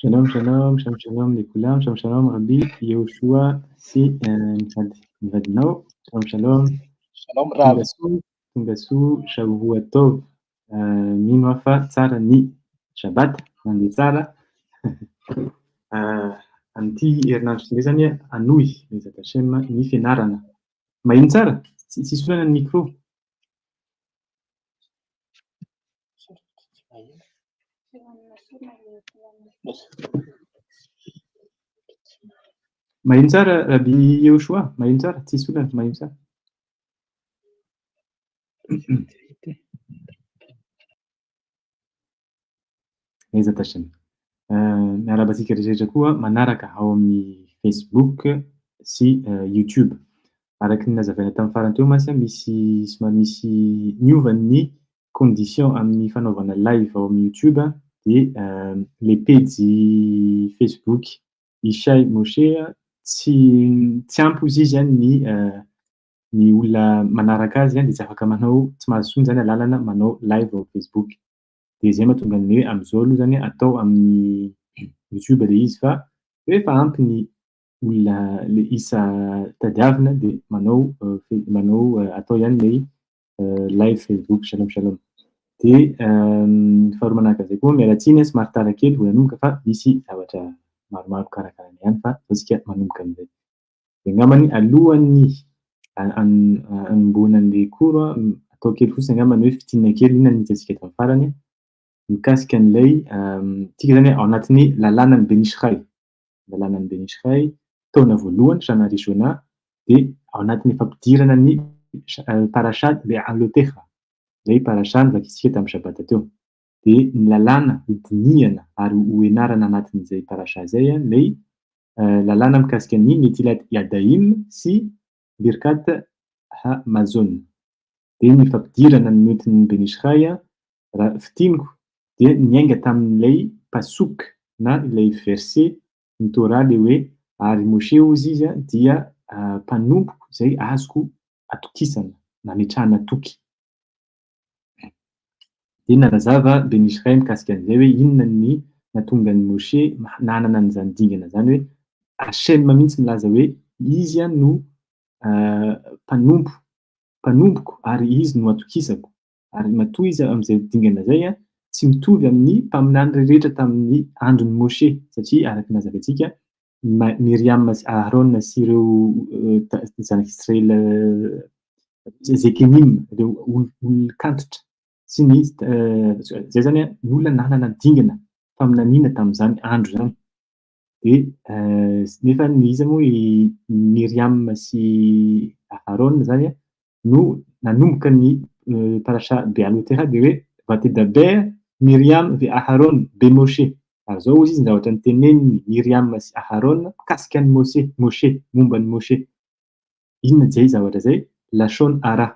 Shalom, shalom, shalom, shalom לכולם, שלום, שלום רבי יהושע sy ny vadinao, shalom, shalom. Shalom Rav. Tongasoa, tongasoa, Shavua tov. Mino aho fa tsara ny Shabbat, mandeha tsara. Amin'ity herinandro ity indray izany hanohy Bezat Hashem ny fianarana. Maheno tsara? Tsisy olana ny micro? Maheno tsara Rabbi Yehoshua, maheno tsara, tsisy olana, maheno tsara. Bezat Hashem. Miarahaba antsika rehetra koa manaraka ao amin'ny Facebook sy YouTube. Araka ny nazavaina tamin'ny farany teo mantsy, misy somary misy niova ny condition amin'ny fanaovana live ao amin'ny YouTube dia ilay pejy Facebook Ishay Moshe tsy tsy ampy hozy izy ny ny olona manaraka azy dia tsy afaka manao, tsy mahazo intsony izany alalana manao live ao Facebook. Dia izay mahatonga ny hoe amin'izao aloha izany atao amin'ny YouTube ilay izy fa rehefa ampy ny olona ilay isa tadiavina dia manao manao atao ihany ilay live Facebook. Shalom shalom. Dia faharoa manaraka an'izay koa miala tsiny somary tara kely vao nanomboka fa misy zavatra maromaro karakaraina ihany fa izao tsika manomboka amin'izay. Dia angambany alohan'ny hanombohana an'ilay cours atao kely fotsiny angambany hoe fitinina kely inona no hitantsika tamin'ny farany mikasika an'ilay tsika izany ao anatin'ny lalànan'ny Ben Ish Chai. Lalànan'ny Ben Ish Chai, taona voalohany, Shana Rishona, dia ao anatin'ny fampidirana ny parashat Be'alotecha, ilay parashat novakintsika tamin'ny Shabbat teo. Dia ny lalàna hodinihana ary hoenarana anatin'izay parashat izay ilay lalàna mikasika ny Netilat Yadayim sy Birkat HaMazon. Dia ny fampidirana ny notin'ny Ben Ish Chai, raha fintiniko, dia niainga tamin'ilay pasuk na ilay verset ny Torah ilay hoe ary Moshe hozy izy dia mpanompoko izay azoko atokisana, nametrahana toky. Dia nanazava Ben Ish Chai mikasika an'izay hoe inona ny nahatonga an'i Moshe nanana an'izany dingana izany hoe Hashem mihitsy milaza hoe izy no mpanompo, mpanompoko ary izy no atokisako. Ary matoa izy amin'izay dingana izay tsy mitovy amin'ny mpaminany rehetra tamin'ny andron'i Moshe, satria araka ny nazavaintsika, Miriam sy Aaron sy ireo zanak'Israel Zekenim, ireo olon-kantitra sy ny izay zany ny olona nanana dingana faminaniana tamin'izany andro izany. Dia nefa ny iza moa i Miriam sy Aaron zany no nanomboka ny parasha Bealoteha dia hoe Vatedaber Miriam ve Aharon be Moshe. Ary izao hozy izy ny zavatra noteneniny Miriam sy Aharon mikasika an'i Moshe, Moshe, momba an'i Moshe. Inona izay zavatra izay? Lashon hara.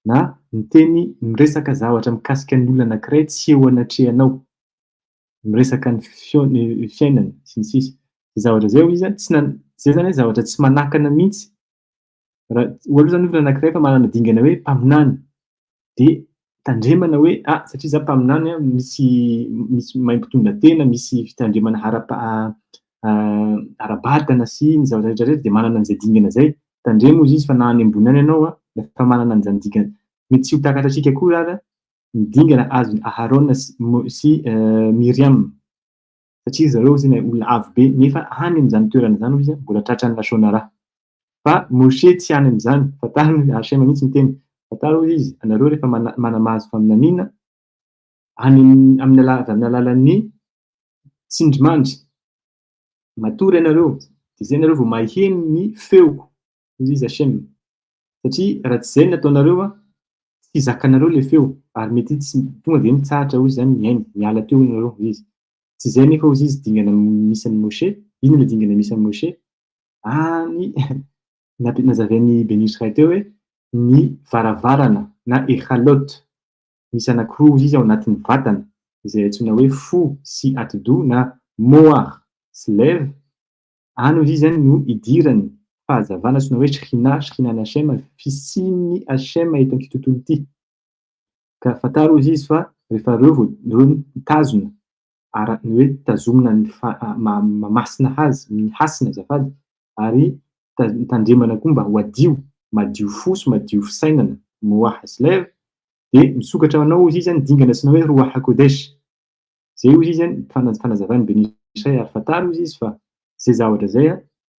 Na miteny miresaka zavatra mikasika ny olona anankiray tsy eo anatrehanao. Miresaka ny fiainany sy ny sisa. Izay zavatra izay hoy izy, tsy nan-, izay izany hoe zavatra tsy manakana mihitsy. Raha ohatra izany olona anankiray efa manana dingana hoe mpaminany, dia tandremana hoe ah satria za mpaminany ah, misy misy mahay mpitondra tena, misy fitandremana ara-pa- ara-batana sy ny zavatra rehetra rehetra dia manana an'izay dingana izay. Tandremo hozy izy fa na any ambony any ianao ah, efa manana an'izany dingana. Mety tsy ho takatr'antsika akory ary ny dingana azon'i Aharona sy sy Miriam. Satria zareo hozy ilay olona avo be, nefa any amin'izany toerana izany hozy mbola tratran'ny lashon hara. Fa Moshe tsy any amin'izany, fantaro ny Hashem mihitsy miteny, fantaro hozy izy, anareo rehefa manamahazo faminaniana, any amin'ny avy amin'ny alalan'ny tsindrimandry, matory ianareo, dia izay ianareo vao maheno ny feoko, hozy izy Hashem. Satria raha tsy izay ny nataonareo, tsy zakanareo ilay feo, ary mety tsy tonga dia mitsahatra hozy izany ny aina, miala teo ianareo, hozy izy. Tsy izay nefa hozy izy dingana misy an'i Moshe, inona ilay dingana misy an'i Moshe? Any nazavain'i Ben Ish Chai teo hoe ny varavarana na echalot, misy anankiroa hozy izy ao anatin'ny vatana, izay antsoina hoe fo sy atidoha na moah sy lev, any hozy izy zany no idiran'ny fahazavana antsoina hoe Shekhinah, Shekhinah Hashem, fisian'ny Hashem eto amin'ity tontolo ity. Ka fantaro hozy izy fa rehefa ireo vao ireo mitazona. ara ny hoe tazomina ny mahamasina azy, ny hasina azafady, ary tandremana koa mba ho hadio, madio fo sy madio fisainana, moah sy lev, dia misokatra ho anao hozy izy ny dingana antsoina hoe Ruach HaKodesh. Izay hozy izy ny fanazavan'i Ben Ishai ary fantaro hozy izy fa izay zavatra izay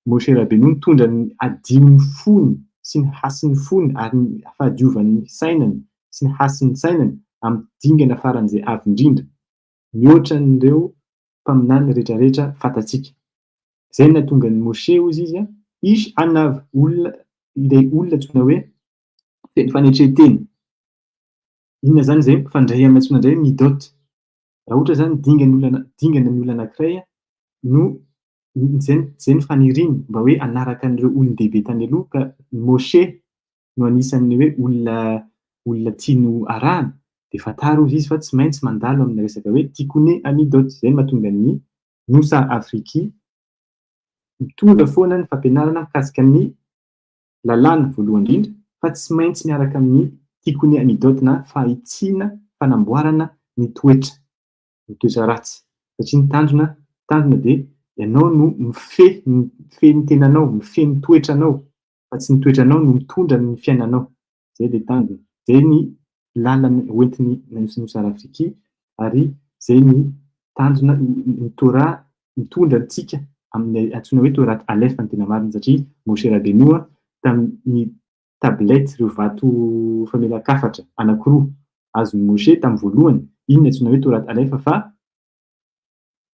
Moshe Rabbeinu nitondra ny hadion'ny fony sy ny hasin'ny fony ary ny fahadiovan'ny sainany sy ny hasin'ny sainany amin'ny dingana faran'izay avo indrindra mihoatra an'ireo mpaminany rehetrarehetra fantatsika. Izay no nahatonga an'i Moshe hozy izy Ish Anav, olona, ilay olona antsoina hoe feno fanetren-tena. Inona izany izay mifandray amin'ny antsoina indray hoe Midot. Raha ohatra izany dingana olona, dingana ny olona anankiray no izay, izay no faniriany mba hoe hanaraka an'ireo olon-dehibe tany aloha ka Moshe no anisan'ny hoe olona olona tiany ho arahana dia fantaro hozy izy fa tsy maintsy mandalo amina resaka hoe Tikkune Hamidot. Izay no mahatonga ny Moussa Afriki mitondra foana ny fampianarana mikasika ny lalàna voalohany indrindra fa tsy maintsy miaraka amin'ny Tikkune Hamidot na fahitsiana, fanamboarana ny toetra, ny toetra ratsy satria ny tanjona tanjona dia ianao no mifehy mifehy ny tenanao, mifehy ny toetranao fa tsy ny toetranao no mitondra ny fiainanao. Izay ilay tanjona. Izay ny lalana hoentin'ny Nosy Rafiki ary izay ny tanjona ny Torah mitondra antsika amin'ny antsoina hoe Torah Aleph ny tena marina satria Moshe Rabbeinu tamin'ny tablette ireo vato famelan-kafatra anankiroa azon'i Moshe tamin'ny voalohany, iny ny antsoina hoe Torah Aleph fa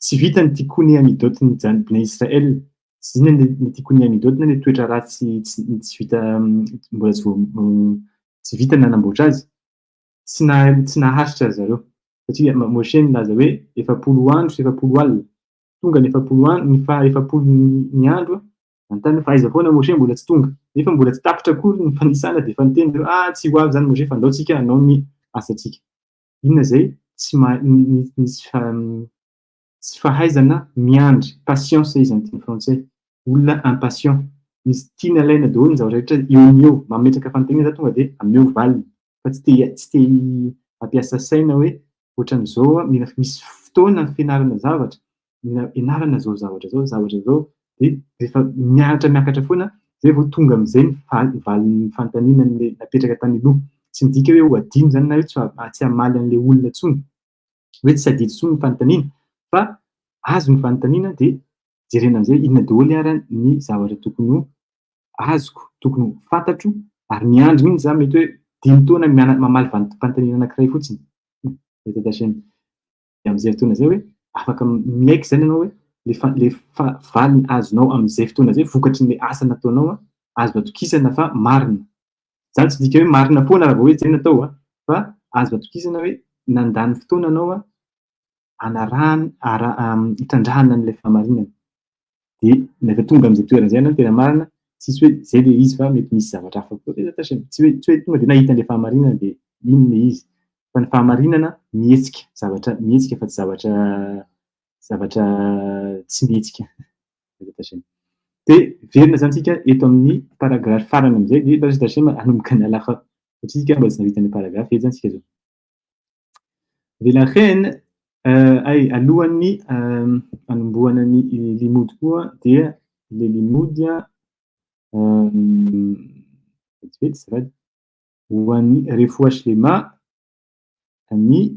Tsy vita ny Tikkun Hamidot ny Bnei Israel. Tsy inona ny Tikkun Hamidot na ny toetra ratsy tsy vita mbola tsy tsy vita ny nanamboatra azy. Tsy tsy naharitra ry zareo. Satria Moshe nilaza hoe 40 andro sy 40 alina. Tonga ny 40 andro, ny faha 40 ny andro, nanontany hoe fa aiza foana Moshe mbola tsy tonga. Nefa mbola tsy tapitra akory ny fanisana dia efa niteny zareo, ah tsy ho avy izany Moshe fa andao tsika hanao ny asantsika. Inona izay tsy mahay ny tsy fahaizana miandry, patience izy amin'ny teny frantsay, olona impatient, misy tiany alaina daholo ny zavatra rehetra eo no eo, mametraka fanontaniana za tonga dia ameo valiny fa tsy te tsy te hampiasa saina hoe ohatran'izao aho, mila misy fotoana ny fianarana zavatra, mila ianarana izao zavatra izao, zavatra izao, dia rehefa mianatra miakatra foana izay vao tonga amin'izay ny valin'ny fanontaniana napetraka tany aloha. Tsy midika hoe ho adino izany na hoe tsy hamaly an'ilay olona intsony, hoe tsy tadidy intsony ny fanontaniana fa azo ny fanontaniana dia jerena amin'izay inona daholo ary ny zavatra tokony ho azoko, tokony ho fantatro ary miandry mihitsy za mety hoe 5 taona mamaly valim-panontaniana anankiray fotsiny. Dia amin'izay fotoana izay hoe afaka miaiky izany ianao hoe le fa le fa valiny azonao amin'izay fotoana izay vokatry ny asa nataonao an, azo atokisana fa marina. Izany tsy midika hoe marina foana raha vao hoe izay no atao an, fa azo atokisana hoe nandany fotoana ianao an, anarahana ara hitrandrahana an'ilay fahamarinana. Dia rehefa tonga amin'izay toerana izay ianao ny tena marina, tsisy hoe izay ilay izy fa mety misy zavatra hafa koa. Tsy hoe tsy hoe tonga dia nahita an'ilay fahamarinana dia iny ilay izy. Fa ny fahamarinana mihetsika, zavatra mihetsika fa tsy zavatra zavatra tsy mihetsika. Dia miverina izany isika eto amin'ny paragraphe farany amin'izay dia Bezrat Hashem hanomboka ny halakha. Satria isika mbola tsy nahavita ny paragraphe, eto izany isika izao. Velakhen, ay, alohan'ny hanombohana ny limody koa dia ilay limody vetivety azafady, ho an'ny Refoua Shlema ny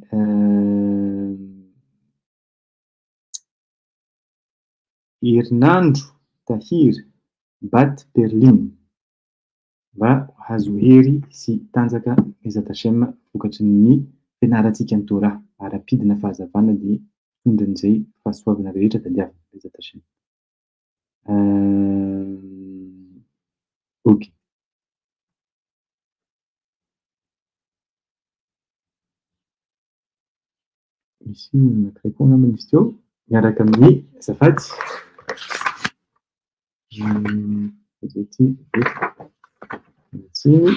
herinandro tahiry Bat Berlin. Mba ho azo hery sy tanjaka Bezrat Hashem vokatry ny fianarantsika ny Torah ary hampidina fahazavana dia hitondra an'izay fahasoavana rehetra tadiavina Bezrat Hashem. Ok. Misy anankiray koa angamba izy teo miaraka amin'ny azafady. Vetivety tsiny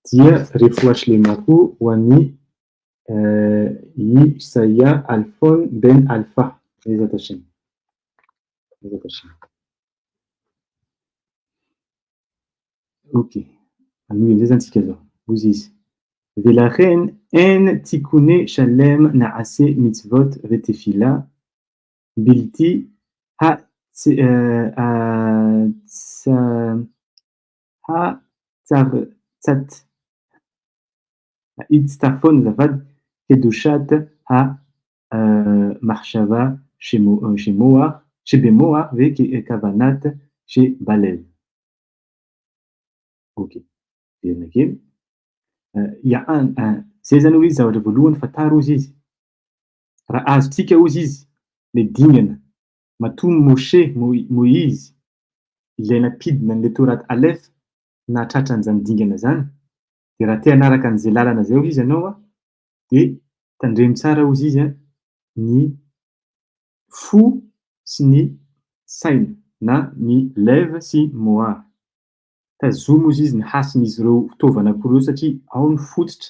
dia Refoua Shlema koa ho an'i Isaia Alfon Ben Alpha. Bezrat Hashem. Bezrat Hashem. Ok. Hanohy amin'izay izany tsika izao. Hozy izy. ולכן אין תיקוני שלם נעשה מצוות ותפילה בלתי הצטרפון azafady קדושת המחשבה שבמוח וכוונת שבלב. Ok, verina kely. Zay zany hoy izy zavatra voalohany fantaro hozy izy. Raha azontsika hozy izy le dingana matoa Moshe, Moïse ilay nampidina an'ilay Torat Aleph nahatratra an'izany dingana zany, dia raha te hanaraka an'izay lalana zay hozy izy ianao an, dia tandremo tsara hozy izy an ny fo sy ny saina na ny lev sy moah. Tazomy hozy izy ny hasin'izy ireo fitaovana anankiroa ireo satria ao ny fototra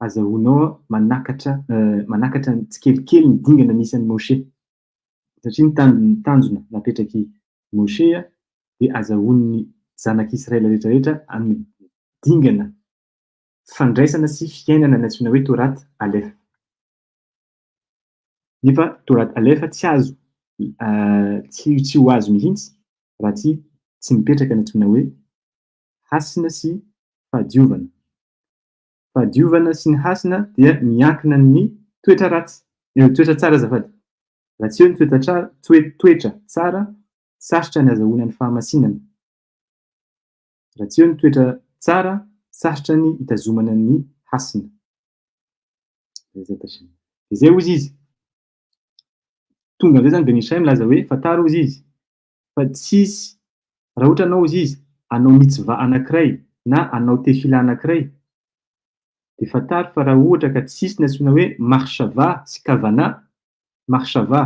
azahoanao manakatra manakatra tsikelikely ny dingana nisy an'i Moshe. Satria ny tanjona napetrak'i Moshe dia azahoan'ny zanak'Israely rehetrarehetra amin'ny dingana fandraisana sy fiainana ny antsoina hoe Torat Aleph. Nefa Torat Aleph tsy azo tsy ho azo mihitsy raha tsy mipetraka ny antsoina hoe hasina sy fahadiovana. Fahadiovana sy ny hasina dia miankina amin'ny toetra ratsy, toetra tsara azafady. Raha tsy eo ny toetra tsara, sarotra ny azahoana ny fahamasinana. Raha tsy eo ny toetra tsara, sarotra ny hitazomana ny hasina. Izay hozy izy. Tonga amizay zany Ben Ishai milaza hoe fantaro hozy izy fa tsisy raha ohatra anao hozy izy hanao mitzvah anankiray na hanao tefila anankiray dia fantaro fa raha ohatra ka tsisy ny antsoina hoe marshava sy kavana, marshava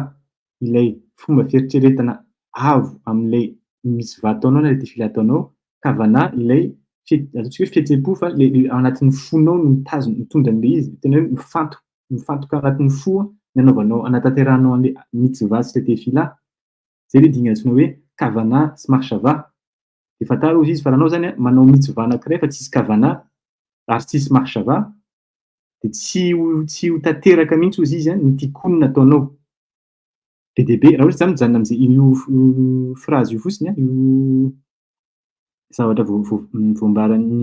ilay fomba fieritreretana avo amin'ilay mitzvah ataonao na ilay tefila ataonao, kavana ilay ataontsika hoe fihetseham-po fa ilay ao anatin'ny fonao no mitazona mitondra an'ilay izy, tena hoe mifantoka mifantoka anatin'ny fo ny anaovanao anatanterahanao an'ilay mitzvah sy ilay tefila. Zay ilay dingana antsoina hoe kavana sy marshava. Dia fantaro hozy izy fa raha anao zany manao mitzvah anankiray fa tsisy kavana ary tsisy marshava dia tsy ho tanteraka mihitsy hozy izy ny tikkun nataonao. Be dia be, raha ohatra za mijanona amin'izay io phrase io fotsiny an, io zavatra voambaran'ny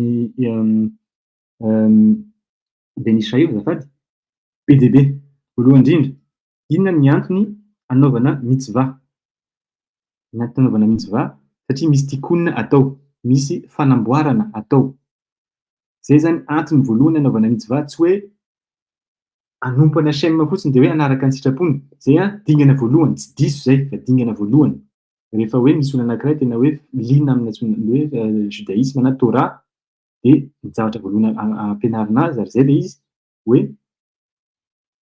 Ben Ishai io azafady, be dia be. Voalohany indrindra, inona ny antony anaovana mitzvah? Ny antony anaovana mitzvah satria misy tikkun atao, misy fanamboarana atao. Zay zany antony voalohany anaovana mitzvah, tsy hoe hanompo an'i Hashem fotsiny dia hoe hanaraka ny sitrapony. Zay an dingana voalohany, tsy diso zay fa dingana voalohany. Rehefa hoe misy olona anankiray tena hoe liana amin'ny antsoina hoe judaïsme na Torah dia ny zavatra voalohany ampianarina azy ary zay ilay izy hoe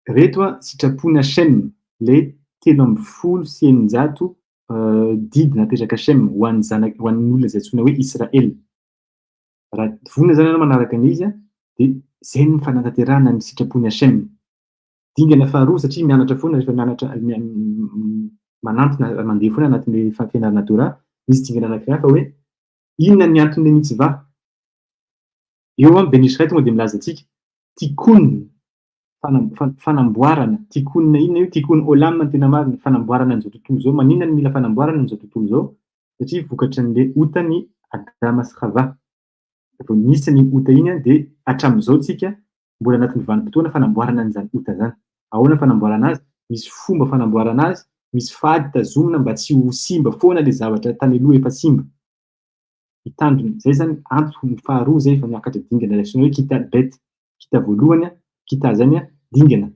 reto an sitrapon'i Hashem ilay 613 didy napetrak'i Hashem ho an'ny zanak- ho an'ny olona izay antsoina hoe Israel. Raha vonona zany ianao manaraka an'izy an dia zay no fanatanterahana ny sitrapon'i Hashem. Dingana faharoa satria mianatra foana rehefa mianatra manantona mandeha foana anatin'ilay fampianarana Torah, misy dingana anankiray hafa hoe inona ny anton'ilay mitzvah? Eo an Ben Ishraï tonga dia milaza antsika tikkun fanamboarana, tikkun inona io? Tikkun olam no tena marina, fanamboarana an'izao tontolo izao. Maninona no mila fanamboarana an'izao tontolo izao? Satria vokatran'ilay otan'i Adama sy Hava. Vao nisy an'iny ota iny an dia hatramin'izao tsika mbola anatin'ny vanim-potoana fanamboarana an'izany ota izany. Ahoana ny fanamboarana azy? Misy fomba fanamboarana azy, misy fady tazomina mba tsy ho simba foana ilay zavatra tany aloha efa simba. Hitandrina. Izay izany antony faharoa izay efa miakatra dingana ilay antsoina hoe kita bet. Kita voalohany, kita izany dingana.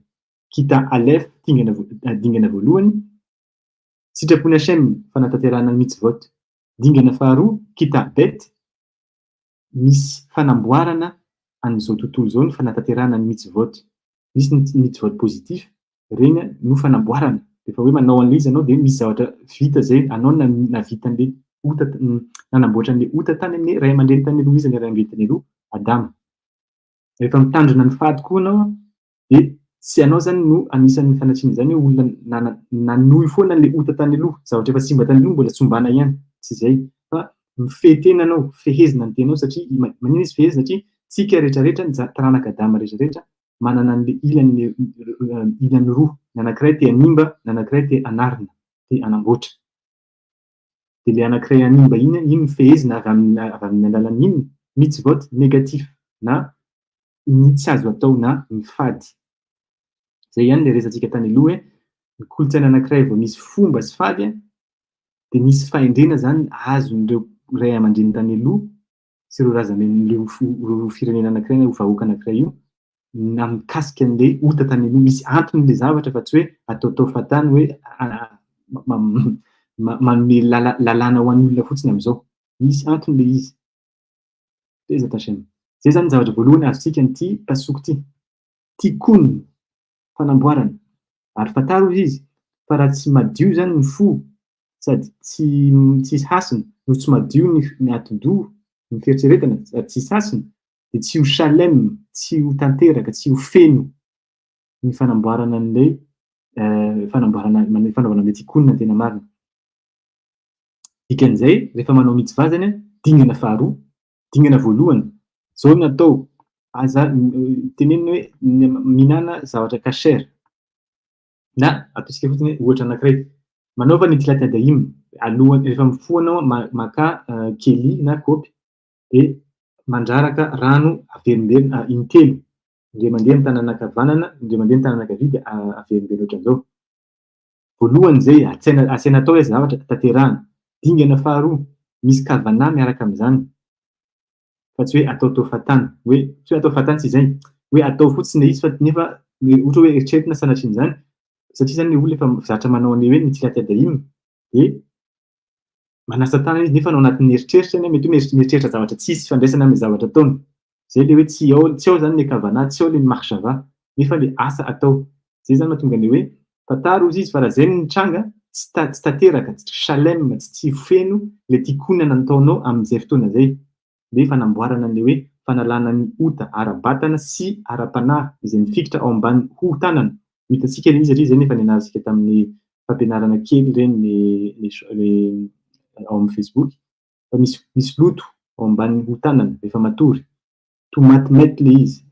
Kita alef dingana dingana voalohany. Sitrapon'i Hashem fanatanterahana ny mitzvot. Dingana faharoa, kita bet, misy fanamboarana an'izao tontolo izao ny fanatanterahana ny mitzvot. Misy ny mitzvot positif, ireny no fanamboarana. Rehefa hoe manao an'ilay izy ianao dia misy zavatra vita izay anao nahavita an'ilay ota, nanamboatra an'ilay ota tany amin'ny ray aman-dreny tany aloha, iza ny ray aman-dreny tany aloha? Adama. Rehefa mitandrina ny fady koa ianao dia tsy ianao izany no anisan'ny fanatriana izany hoe olona nanohy foana an'ilay ota tany aloha, zavatra efa simba tany aloha mbola tsombana ihany, tsy izay fa mifehy tena ianao, fehezina ny tenanao satria maninona izy fehezina? Satria Tsika rehetrarehetra, ny taranaka Adama rehetrarehetra, manana an'ilay ilany, ilany roa. Ny anankiray te hanimba, ny anankiray te hanarina, te hanamboatra. Dia ilay anankiray hanimba iny, iny no fehezina avy amin'ny, avy amin'ny alalan'ny inona? Mitzvot négatif na ny tsy azo atao na ny fady. Izay ihany ilay resatsika tany aloha hoe ny kolontsaina anankiray vao misy fomba sy fady dia nisy fahendrena izany azon'ireo ray aman-dreny tany aloha sy ireo razamben'ireo ireo firenena anankiray na io vahoaka anankiray io na mikasika an'ilay ota tany aloha. Misy antony ilay zavatra fa tsy hoe ataotao fahatany hoe manome lalàna ho an'ny olona fotsiny amin'izao. Misy antony ilay izy. Bezat Hashem. Izay izany ny zavatra voalohany azontsika amin'ity pasoko ity. Tikkun, fanamboarana. Ary fantaro hozy izy fa raha tsy madio izany ny fo sady tsy tsisy hasina no tsy madio ny ny atidoha, ny fieritreretana sady tsisy hasina dia tsy ho shalem, tsy ho tanteraka, tsy ho feno ny fanamboarana an'ilay fanamboarana fanaovana an'ilay tikkun ny tena marina. Dikan'izay rehefa manao mitzvah zany an, dingana faharoa, dingana voalohany, zao no atao, aza tenenina hoe mihinana zavatra kasher, na ataontsika fotsiny hoe ohatra anankiray, manaova netilat yadayim, alohan'ny rehefa mifoha anao maka keli na kaopy dia mandraraka rano averimberina intelo, indray mandeha amin'ny tanana ankavanana, indray mandeha amin'ny tanana ankavia dia averimberina ohatran'izao. Voalohany izay, asaina asaina atao ilay zavatra, tanterahana. Dingana faharoa, misy kavanah miaraka amin'izany, fa tsy hoe ataotao fahatany. Hoe, tsy hoe atao fahatany tsy izay, hoe atao fotsiny ilay izy fa nefa ohatra hoe eritreretina sanatrian'izany, satria izany ilay olona efa zatra manao an'ilay hoe netilat yadayim, dia manasa tanana izy nefa ao anatin'ny eritreritra mety hoe mieritreritra zavatra tsisy ifandraisana amin'ilay zavatra ataony. Zay le hoe tsy ao tsy ao zany le kavanah, tsy ao le makhshava, nefa le asa atao. Zay zany mahatonga le hoe fantaro ozy izy fa raha zay no mitranga tsy ta tsy tanteraka, tsy shalem, tsy tsy feno le tikkun nataonao amin'izay fotoana zay. Le fanamboarana an'le hoe fanalana ny ota ara-batana sy ara-panahy izay mifikitra ao ambany hoho-tanana. Ho hitantsika le izy satria zay no efa nianarantsika tamin'ny fampianarana kely ireny le le le ao amin'ny facebook. fa misy misy loto ao ambanin'ny hoho-tanana rehefa matory, tomate mety le izy,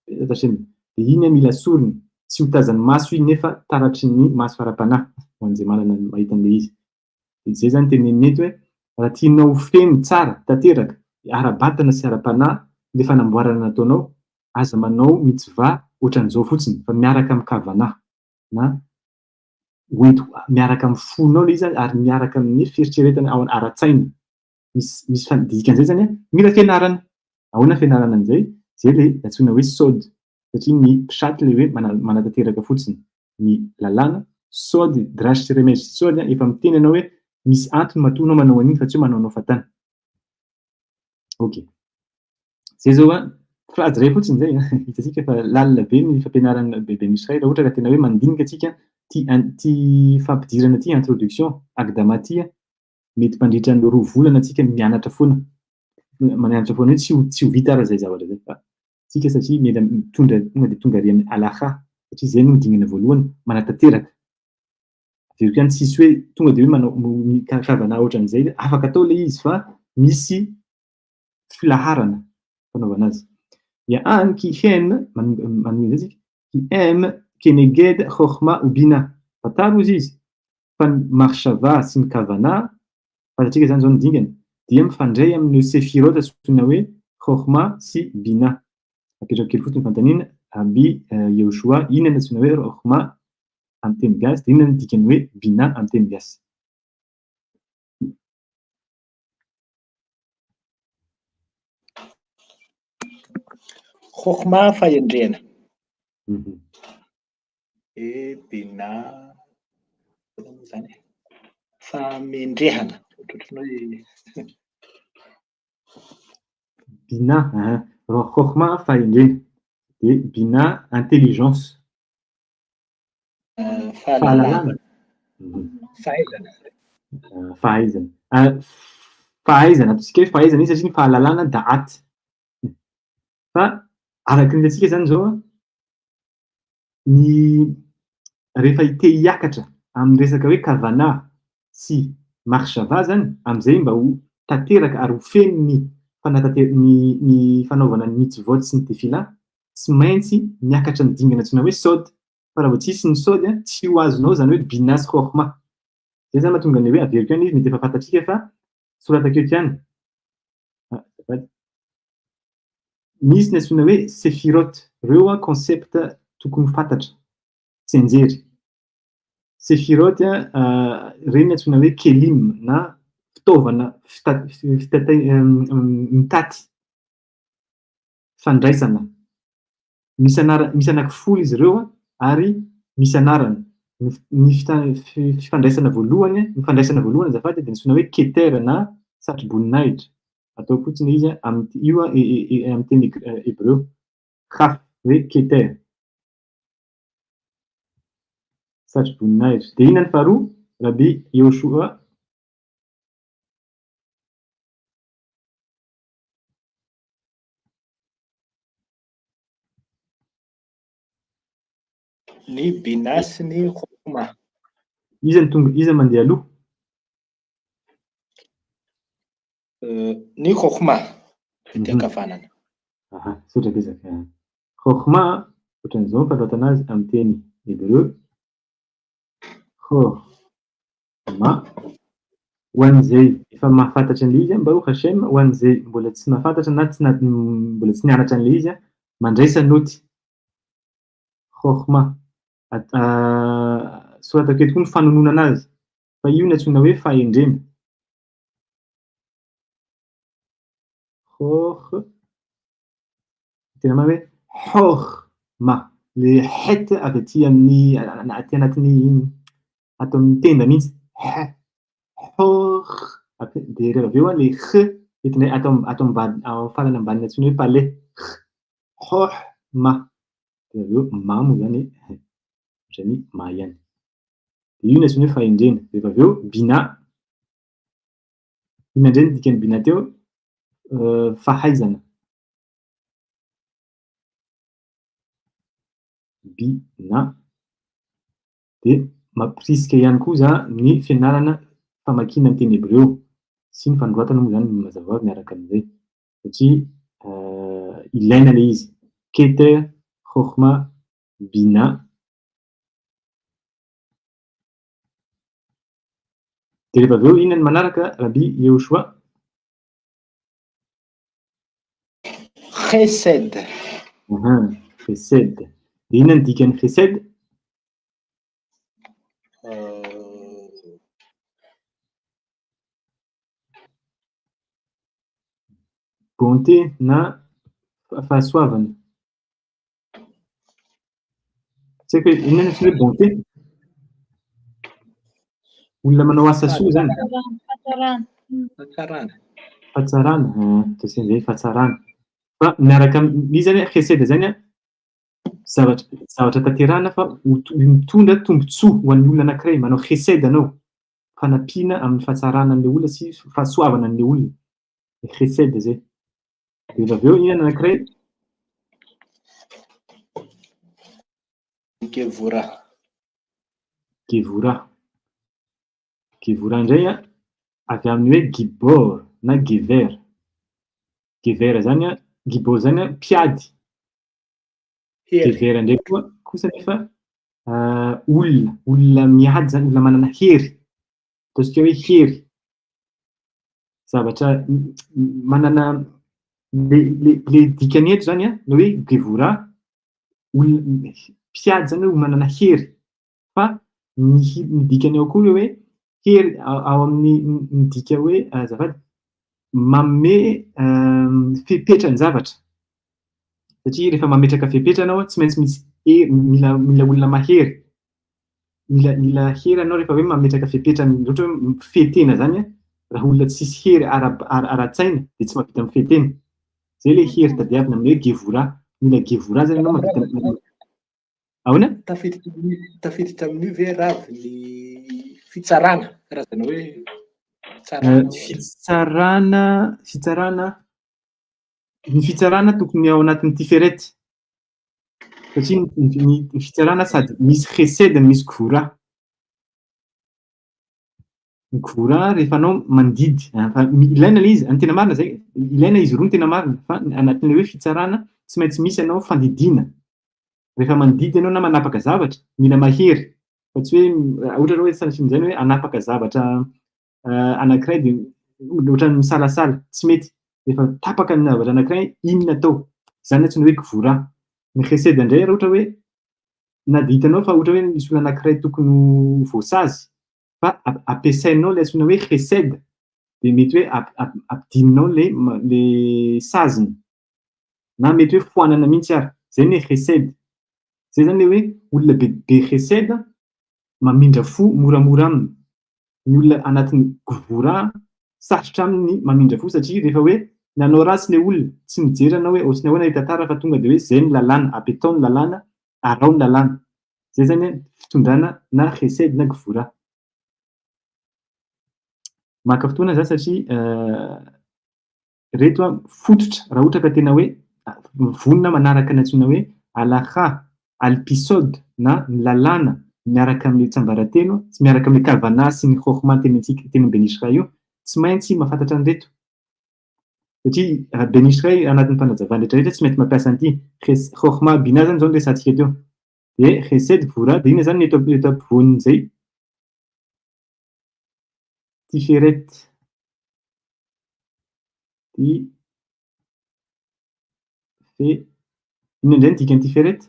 de iny an mila asorina, tsy ho tazan'ny maso iny nefa taratry ny maso ara-panahy ho an'izay manana mahita an'le izy. De zay zany tenenina eto hoe raha tianao ho feno tsara, tanteraka, ara-batana sy ara-panahy le fanamboarana nataonao, aza manao mitzvah ohatran'izao fotsiny fa miaraka amin'ny kavanah na hoento miaraka amin'ny fonao ilay izy ary miaraka amin'ny fieritreretana ao ara-tsaina. Misy misy fan- dikan'izay zany an, mila fianarana. Ahoana fianarana an'izay? Izay ilay antsoina hoe sod, satria ny pshat ilay hoe mana- manatanteraka fotsiny ny lalàna, sod, drash sy remez sy sod an, efa miteny ianao hoe misy antony matoa anao manao an'iny fa tsy hoe manaonao fahatany. Ok. Zay zao an, phrase iray fotsiny zay an, hitantsika fa lalina be ny fampianarana Bebe Misraël raha ohatra ka tena hoe mandinika antsika ty ty fampidirana ty introduction Akdama ty an, mety mpandritra ny 2 volana antsika mianatra foana, mianatra foana hoe tsy ho tsy ho vita ara zay zavatra zay fa tsika satria mila mitondra tonga dia tonga ary amin'ny Halakha satria zay no dingana voalohany manatanteraka. Averiko ihany tsisy hoe tonga dia hoe manao mikarakara ohatran'izay, afaka atao ilay izy fa misy filaharana fanaovana azy. Ya'an ki hem, manohy an'izay tsika, ki hem keneged chokhma u bina. Fantaro hozy izy fa ny makhshava sy ny kavana, fantatsika izany izao ny dingana, dia mifandray amin'ireo sefirot antsoina hoe chokhma sy bina. Apetrako kely fotsiny ny fanontaniana, Rabbi Yehoshua, inona no antsoina hoe chokhma amin'ny teny gasy, dia inona no dikan'ny hoe bina amin'ny teny gasy? Chokhmah fahendrena. E Bina inona moa izany e? Fahamendrehana. Ohatrohatran'ny hoe Bina, aha. Chokhmah fahendrena. Dia Bina intelligence. Fahalalana. Fahaizana. Fahaizana. Fahaizana, ataontsika hoe fahaizana izy satria ny fahalalana da'at. Fa araka ny hitantsika izany izao an, ny rehefa te hiakatra amin'ny resaka hoe kavana sy makhshava izany, amin'izay mba ho tanteraka ary ho feno ny. fanatanter- ny ny fanaovana ny mitzvot sy ny tefillah, tsy maintsy miakatra ny dingana antsoina hoe sod, fa raha vao tsisy ny sod tsy ho azonao izany hoe binah sy chokhmah. Izay izany mahatonga ny hoe averiko ihany izy, mety efa fantatsika fa soratako eto ihany. Ah, azafady. Misy ny antsoina hoe sefirot, ireo concept tokony ho fantatra, tsianjery. Sefirot, ireny antsoina hoe kelim na fitaovana mitaty fandraisana. Misy anara-, misy anankifolo izy ireo ary misy anarany. Ny fifandraisana voalohany, ny fandraisana voalohany azafady dia antsoina hoe keter na satroboninahitra. Atao fotsiny izy amin'ny, io amin'ny teny hebreo, kaf, hoe keter. Satroboninahitra. Dia inona ny faharoa? Rabbi Yehoshua. Ny Binah sy ny Chokhmah. Iza no tonga, iza mandeha aloha? Ny Chokhmah, ety ankavanana. Aha, misaotra betsaka. Chokhmah, ohatran'izao ny fanoratana azy amin'ny teny hebreo. Chokhmah. Ho an'izay efa mahafantatra an'ilay izy, Baruch Hashem, ho an'izay mbola tsy mahafantatra na tsy mbola tsy nianatra an'ilay izy, mandraisa naoty. Chokhmah. Soratako eto koa ny fanononana azy, fa io no antsoina hoe fahendrena. Choch, tena marina hoe Chokhmah, le het avy aty amin'ny aty anatin'ny ato amin'ny tenda mihitsy, h, Choch, dia rehefa avy eo le h entina ato ato ambany ao farany ambany antsoina hoe palais, h, Chokhmah, dia avy eo ma moa izany ohatran'ny ma ihany. Dia io no antsoina hoe fahendrena. Rehefa avy eo Binah, inona indray ny dikan'ny Binah teo? Fahaizana. Binah. Dia mampirisika ihany koa za ny fianarana famakiana ny teny hebreo sy ny fanoratana moa izany mazava ho azy miaraka amin'izay satria ilaina ilay izy. Keter, Chokhmah, Binah. Dia rehefa avy eo inona ny manaraka Rabbi Yehoshua? Chesed. Aha, Chesed. Dia inona ny dikan'ny Chesed? Bonté na fahasoavana. Tsy haiko hoe inona ny antsoina hoe bonté? Olona manao asa soa izany. Fahatsarana. Fahatsarana. Fahatsarana, ataontsika an'izay fahatsarana. Fa miaraka amin'ny, izy izany chesed izany an, zavatra zavatra tanterahana fa ho mitondra tombontsoa ho an'ny olona anankiray, manao chesed anao, fanampiana amin'ny fahatsarana an'ilay olona sy fahasoavana an'ilay olona. Chesed izay. Rehefa avy eo inona ny anankiray? Gevora. Gevora. Gevora indray an, avy amin'ny hoe gibor na gever. Gever izany an, gibor izany an, mpiady. Hery. Gever indray koa kosa nefa olona, olona miady izany, olona manana hery. Ataontsika hoe hery. Zavatra manana le le le dikany eto izany an, ny hoe Gevora, olona mpiady izany hoe manana hery. Fa ny ny dikany ao koa le hoe hery ao amin'ny midika hoe azafady, manome fepetra ny zavatra. Satria rehefa mametraka fepetra ianao tsy maintsy misy hery, mila mila olona mahery. Mila mila hery ianao rehefa hoe mametraka fepetra ohatra hoe mifehy tena izany an, raha olona tsisy hery ara-tsaina dia tsy mahavita mifehy tena. Izay ilay hery tadiavina amin'ny hoe gevora. Mila gevora izany ianao mahavita Ahoana? Tafiditra amin'io, tafiditra amin'io ve Rav ny fitsarana? Karazana hoe fitsarana ohatra. Fitsarana, fitsarana, ny fitsarana tokony ao anatin'ny Tiferet. Satria ny fitsarana sady misy chesed no misy gvura. Ny gvura rehefa anao mandidy, fa ilaina ilay izy, ny tena marina zay, Ilaina izy roa ny tena marina fa anatin'ilay hoe fitsarana tsy maintsy misy ianao fandidiana. Rehefa mandidy ianao na manapaka zavatra, mila mahery fa tsy hoe ohatra hoe sanatria hoe hanapaka zavatra anankiray dia ohatran'ny misalasala, tsy mety. Rehefa tapaka ny zavatra anankiray, iny no atao. Izany no antsoina hoe gvora. Ny chesed indray raha ohatra hoe na dia hitanao fa ohatra hoe misy olona anankiray tokony ho voasazy fa ampiasainao ilay antsoina hoe chesed dia mety hoe ampidininao ilay ilay saziny na mety hoe foanana mihitsy ary. Izay ny hoe chesed. Izay izany ilay hoe olona be be chesed mamindra fo moramora aminy. Ny olona anatin'ny gvura sarotra aminy ny mamindra fo satria rehefa hoe nanao ratsy ilay olona, tsy mijery anao hoe ohatran'ny ahoana ilay tantara fa tonga dia hoe izay ny lalàna, apetao ny lalàna, araho ny lalàna. Izay izany fitondrana na chesed na gvura. Maka fotoana za satria reto fototra raha ohatra ka tena hoe vonona manaraka ny antsoina hoe halakha al-pisod na ny lalàna miaraka amin'ny tsiambaratelo, tsy miaraka amin'ny kavanah sy ny chokhmah tenintsika tenin'i Ben Ish Ray io, tsy maintsy mahafantatra an'ireto. Satria raha Ben Ish Ray anatin'ny fanazavany rehetra rehetra tsy maintsy mampiasa an'ity chokhmah binah zany izao no resahantsika teo. Dia chesed gvura dia inona zany ny eto eto ampovoan'izay? Tiferet. Ti fe inona indray ny dikan'ny Tiferet?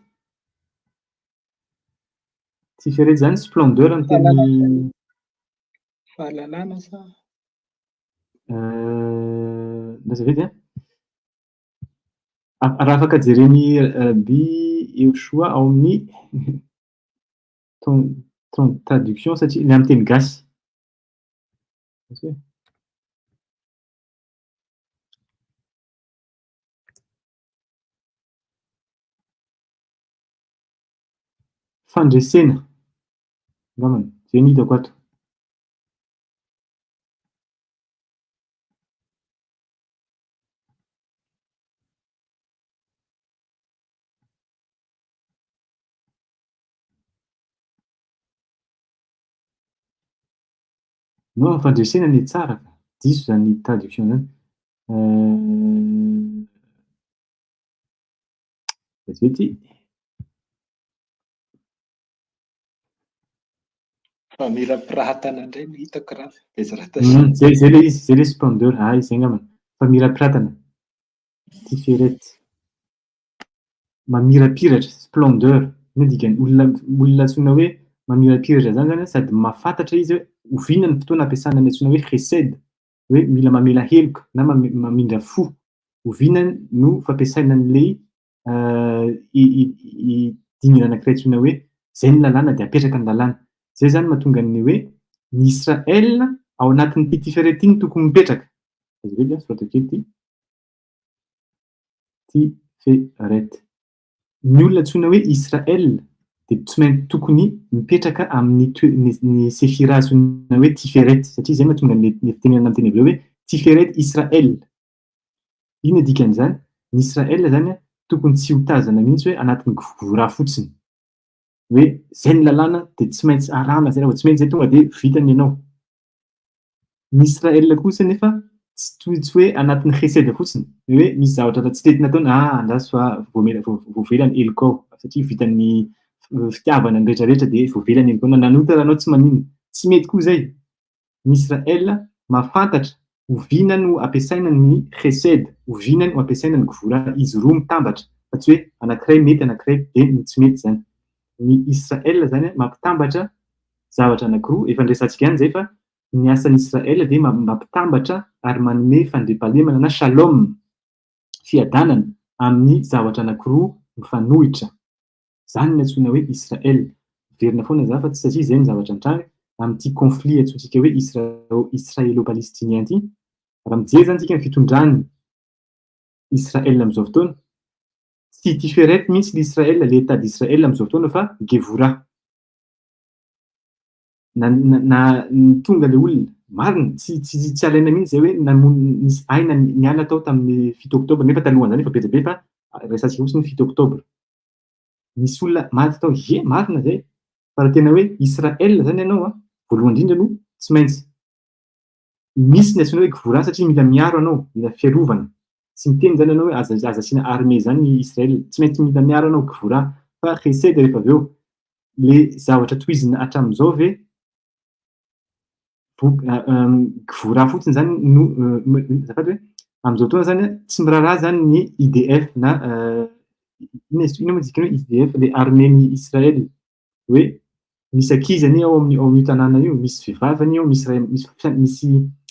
Tiferet zany splendeur ny teny Fahalalana sa? Azafady an. Raha afaka jeren'i Rabbi Yehoshua ao amin'ny traduction satria ny amin'ny teny gasy. Fandresena angambany, izay no hitako ato. Non, ny fandresena anie tsara ka. Diso izany traduction izany. Gazety. Famirapiratana indray no hitako raha Bezrata Zay zay ilay izy, zay ilay splendeur. Ah, izay angambany. Famirapiratana. Tiferet. Mamirapiratra, splendeur. Inona dikany? Olona olona antsoina hoe mamirapiratra izany zany sady mahafantatra izy hoe oviana ny fotoana ampiasana ny antsoina hoe chesed, hoe mila mamela heloka na mamindra fo. Oviana no fampiasaina an'ilay dingana anankiray antsoina hoe izay ny lalàna dia apetraka ny lalàna. Izay izany mahatonga ny hoe ny Israël ao anatin'ity Tiferet ity no tokony mipetraka. Azafady an, soratako kely ity. Tiferet. Ny olona antsoina hoe Israël dia tsy maintsy tokony mipetraka amin'ny toe- ny ny sefira antsoina hoe Tiferet satria izay mahatonga ny ny fitenenana amin'ny teny hebreo hoe Tiferet Israël. Inona dikan'izany? Ny Israël izany tokony tsy ho tazana mihitsy hoe anatin'ny gvura fotsiny. Hoe izay ny lalàna dia tsy maintsy arahana izay, raha vao tsy mety izay tonga dia vita ny anao. Ny Israël kosa nefa tsy toy tsy hoe anatin'ny chesed fotsiny, hoe misy zavatra tsy tety nataony, ah andraso fa voamela voavela ny helokao satria vitan'ny fitiavana ny rehetra rehetra dia voavela ny helokao na nanota ary anao tsy maninona. Tsy mety koa izay. Ny Israël mahafantatra oviana no ampiasaina ny chesed, oviana no ampiasaina ny gvura, izy roa mitambatra fa tsy hoe anankiray mety anankiray dia ny tsy mety izany. Ny Israël izany mampitambatra zavatra anankiroa, efa niresahantsika ihany izay fa ny asan'i Israël dia mampitambatra ary manome fandriampahalemana na shalom, fiadanana, amin'ny zavatra anankiroa mifanohitra. Izany no antsoina hoe Israël. Miverina foana izany fa tsy satria izay no zavatra nitranga amin'ity conflit antsointsika hoe Israélo-Palestinien ity. Raha mijery izany isika ny fitondran'i Israël amin'izao fotoana, tsy Tiferet mihitsy l'Israël, l'Etat d'Israël amin'izao fotoana fa Gevurah. Na na tonga le olona, marina, tsy tsy tsy alaina mihitsy zay hoe namono nisy aina niala tao tamin'ny 7 oktobra nefa talohan'izany efa be dia be fa resahantsika fotsiny 7 oktobra. Nisy olona maty tao, ie marina zay, fa raha tena hoe Israël zany ianao an, voalohany indrindra aloha tsy maintsy. Misy ny antsoina hoe gvura satria mila miaro anao, mila fiarovana. Tsy miteny izany ianao hoe aza aza asiana armée izany i Israël. Tsy maintsy mila miaro anao gvura. Fa chesed rehefa avy eo, le zavatra tohizina hatramin'izao ve gvura fotsiny izany no azafady hoe amin'izao fotoana izany tsy miraharaha izany ny IDF na inona izy inona moa dikany hoe IDF le armée-n'i Israël hoe misy ankizy anie ao amin'ny ao amin'io tanàna io, misy vehivavy anie ao, misy ray misy misy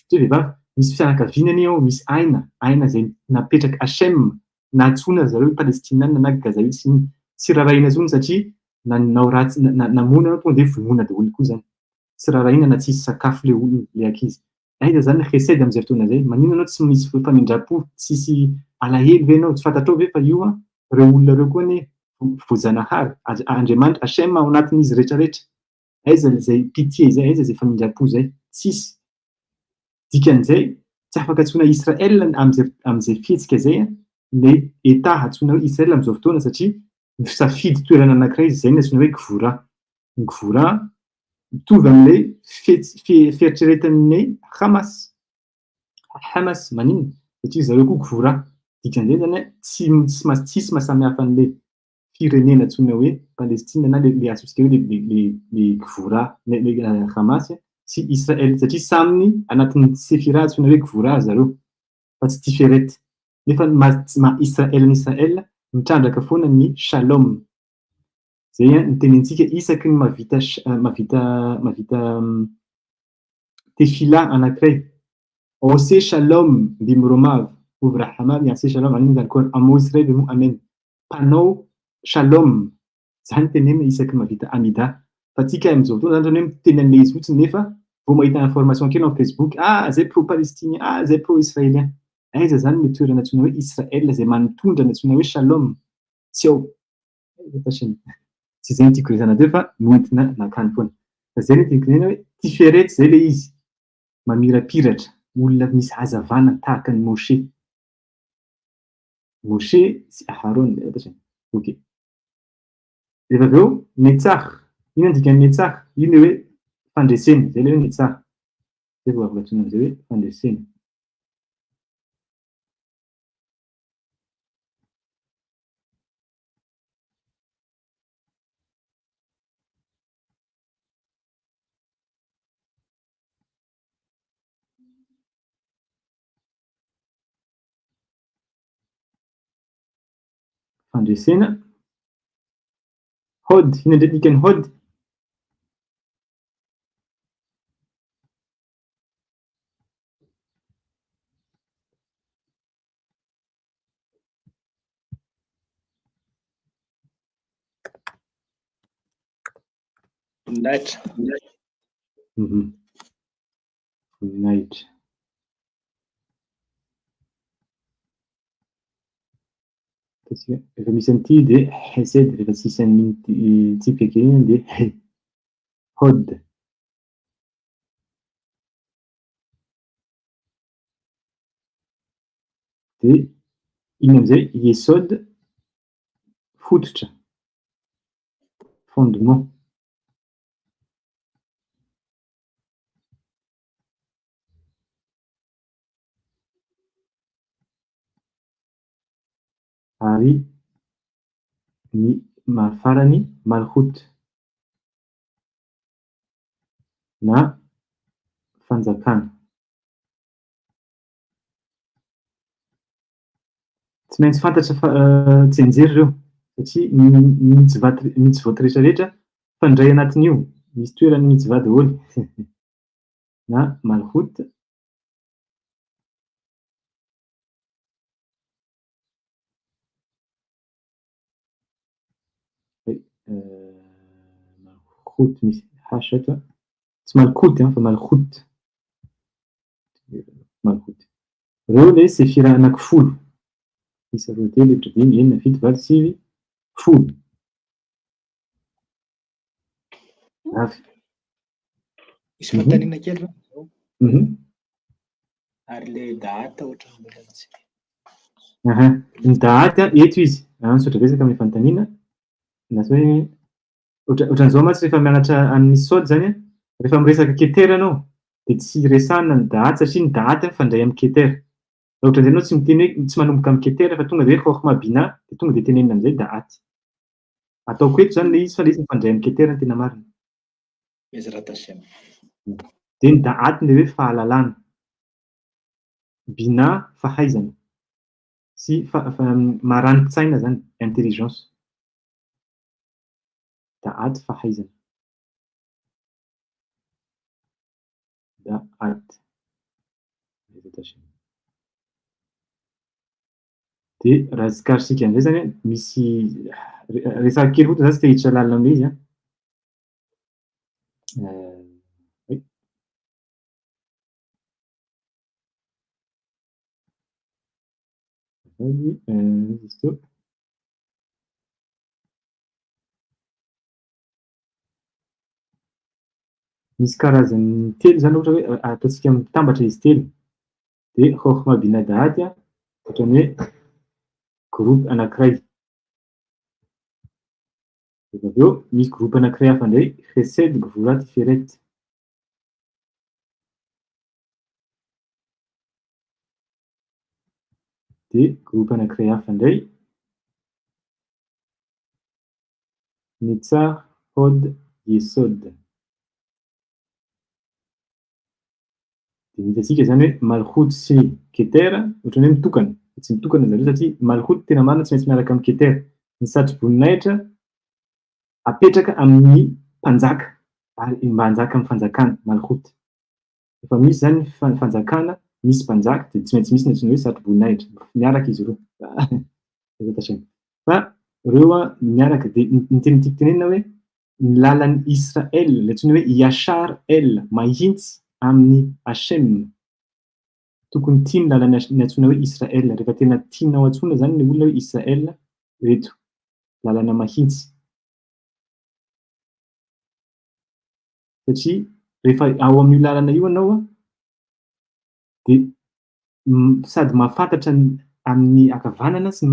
tsy hoe vehivavy, misy fianakaviana anie ao, misy aina, aina izay napetrak'i Hachem, na antsoina ry zareo Palestinana na Gazaoui sy inona, tsy rarahina intsony satria nanao ratsy namono ianao tonga dia vonoina daholo koa izany. Tsy rarahina na tsisy sakafo le olona, le ankizy. Aiza izany ny chesed amin'izay fotoana izay? Maninona ianao tsy misy famindram-po, tsisy alahelo ve ianao? Tsy fantatrao ve fa io an, ireo olona ireo koa anie voajanahary, Andriamanitra, Hachem ao anatin'izy rehetra rehetra. Aiza izay pitié izay, aiza izay famindram-po izay? Tsisy. Dikan'izay, tsy afaka antsoina Israël amin'izay amin'izay fihetsika izay ny État antsoina hoe Israël amin'izao fotoana satria misafidy toerana anankiray izy, izay no antsoina hoe Gvura. Ny Gvura mitovy amin'ilay fieritreretan'ny Hamas. Hamas maninona? Satria zareo koa Gvura. Dikan'izay zany tsy tsisy mahasamihafa an'ilay firenena antsoina hoe Palestina na le antsointsika hoe le Gvura, le Hamas sy Israël satria samy anatin'ny sefira antsoina hoe Gvura zareo fa tsy Tiferet. Nefa ny maha Israël an'i Israël mitrandraka foana ny Shalom. Zay no tenentsika isaky ny mahavita mahavita mahavita tefila anankiray. Ose Shalom bimromav uvrahama miase Shalom amin zany amo Israël bimo amen. Mpanao Shalom zany tenenina isaky ny mahavita Amida. Fa tsika amin'izao fotoana zany hoe miteny an'ilay izy fotsiny nefa vao mahita information kely ao Facebook, ah zay pro palestinien, ah zay pro israélien. Aiza zany ny toerana antsoina hoe Israël izay manitondra ny antsoina hoe Shalom? Tsy ao. Tsy izay no tiako resahana teo fa noentina nankany foana. Fa izay no tiako tenenina hoe Tiferet izay ilay izy, mamirapiratra, olona misy hazavana tahaka an'i Moshe. Moshe sy Aharon, ok. Rehefa avy eo, Netsach. Inona ny dikan'ny Netsach? Io ilay hoe fandresena, izay ilay hoe Netsach. Izay vao afaka antsoina amin'izay hoe fandresena. Fandresena. Hod, inona indray ny dikan'ny hod? Voninahitra. Voninahitra. Rehefa misy an'ity dia hesed, rehefa tsisy an'iny tsipika kely iny dia he. Hod. Dia inona amin'izay? Yesod, fototra, fondement. Ary ny farany Malkhut na fanjakana. Tsy maintsy fantatra fa tsianjery ireo satria ny mitzvot rehetra rehetra mifandray anatin'io, misy toeran'ny mitzvah daholo na Malkhut. Malkhut misy H eto an, tsy Malkout an fa Malkhut, Malkhut. Ireo ilay sefira anankifolo, isa roa telo efatra dimy enina fito valo sivy folo. Avy. Misy fanontaniana kely va? Ary ilay dahata ohatran'ny mbola tsy. Aha. Ny dahata eto izy. Ah, misaotra betsaka amin'ny fanontaniana. Na hoe ohatran'izao mantsy rehefa mianatra an'ny sod zany, rehefa miresaka keter ianao, Dia tsy resahina ny Da'at satria ny Da'at mifandray amin'ny Keter. Raha ohatra indray ianao tsy miteny hoe tsy manomboka amin'ny Keter fa tonga dia hoe Chokhmah Binah dia tonga dia tenenina amin'izay Da'at. Ataoko eto izany ilay izy fa ilay izy mifandray amin'ny Keter ny tena marina. Bezrat Hashem. Dia ny Da'at ilay hoe fahalalana. Binah fahaizana. Sy marani-tsaina izany, intelligence. Da'at fahaizana. Da'at. Dia raha tsikarisika amin'izay izany an, misy resaka kely fotsiny za tsy te hiditra lalina amin'ilay izy an. Misy karazany telo izany ohatra hoe ataontsika mitambatra izy telo. Dia Chokhmah Binah Da'at ohatran'ny hoe groupe anankiray. Rehefa avy eo misy groupe anankiray hafa indray Chesed Gvurah Tiferet. Dia groupe anankiray hafa indray Netzach Hod Yesod. Dia hitantsika izany hoe Malchut sy Keter ohatran'ny hoe mitokana, fa tsy mitokana zareo satria Malchut tena marina tsy maintsy miaraka amin'ny Keter. Ny satroboninahitra apetraka amin'ny mpanjaka ary mba hanjaka amin'ny fanjakana, Malchut. Rehefa misy izany ny fanjakana, misy mpanjaka dia tsy maintsy misy ny antsoina hoe satroboninahitra, miaraka izy roa. Fa ireo miaraka dia ny tena tiako tenenina hoe ny lalan'i Israel, ilay antsoina hoe Yashar El, mahitsy amin'i Hashem. Tokony tia ny lalan'ny ny antsoina hoe Israel. Rehefa tena tianao antsoina izany ny olona hoe Israel, ireto lalana mahitsy. Satria rehefa ao amin'io lalana io ianao dia sady mahafantatra ny amin'ny ankavanana sy ny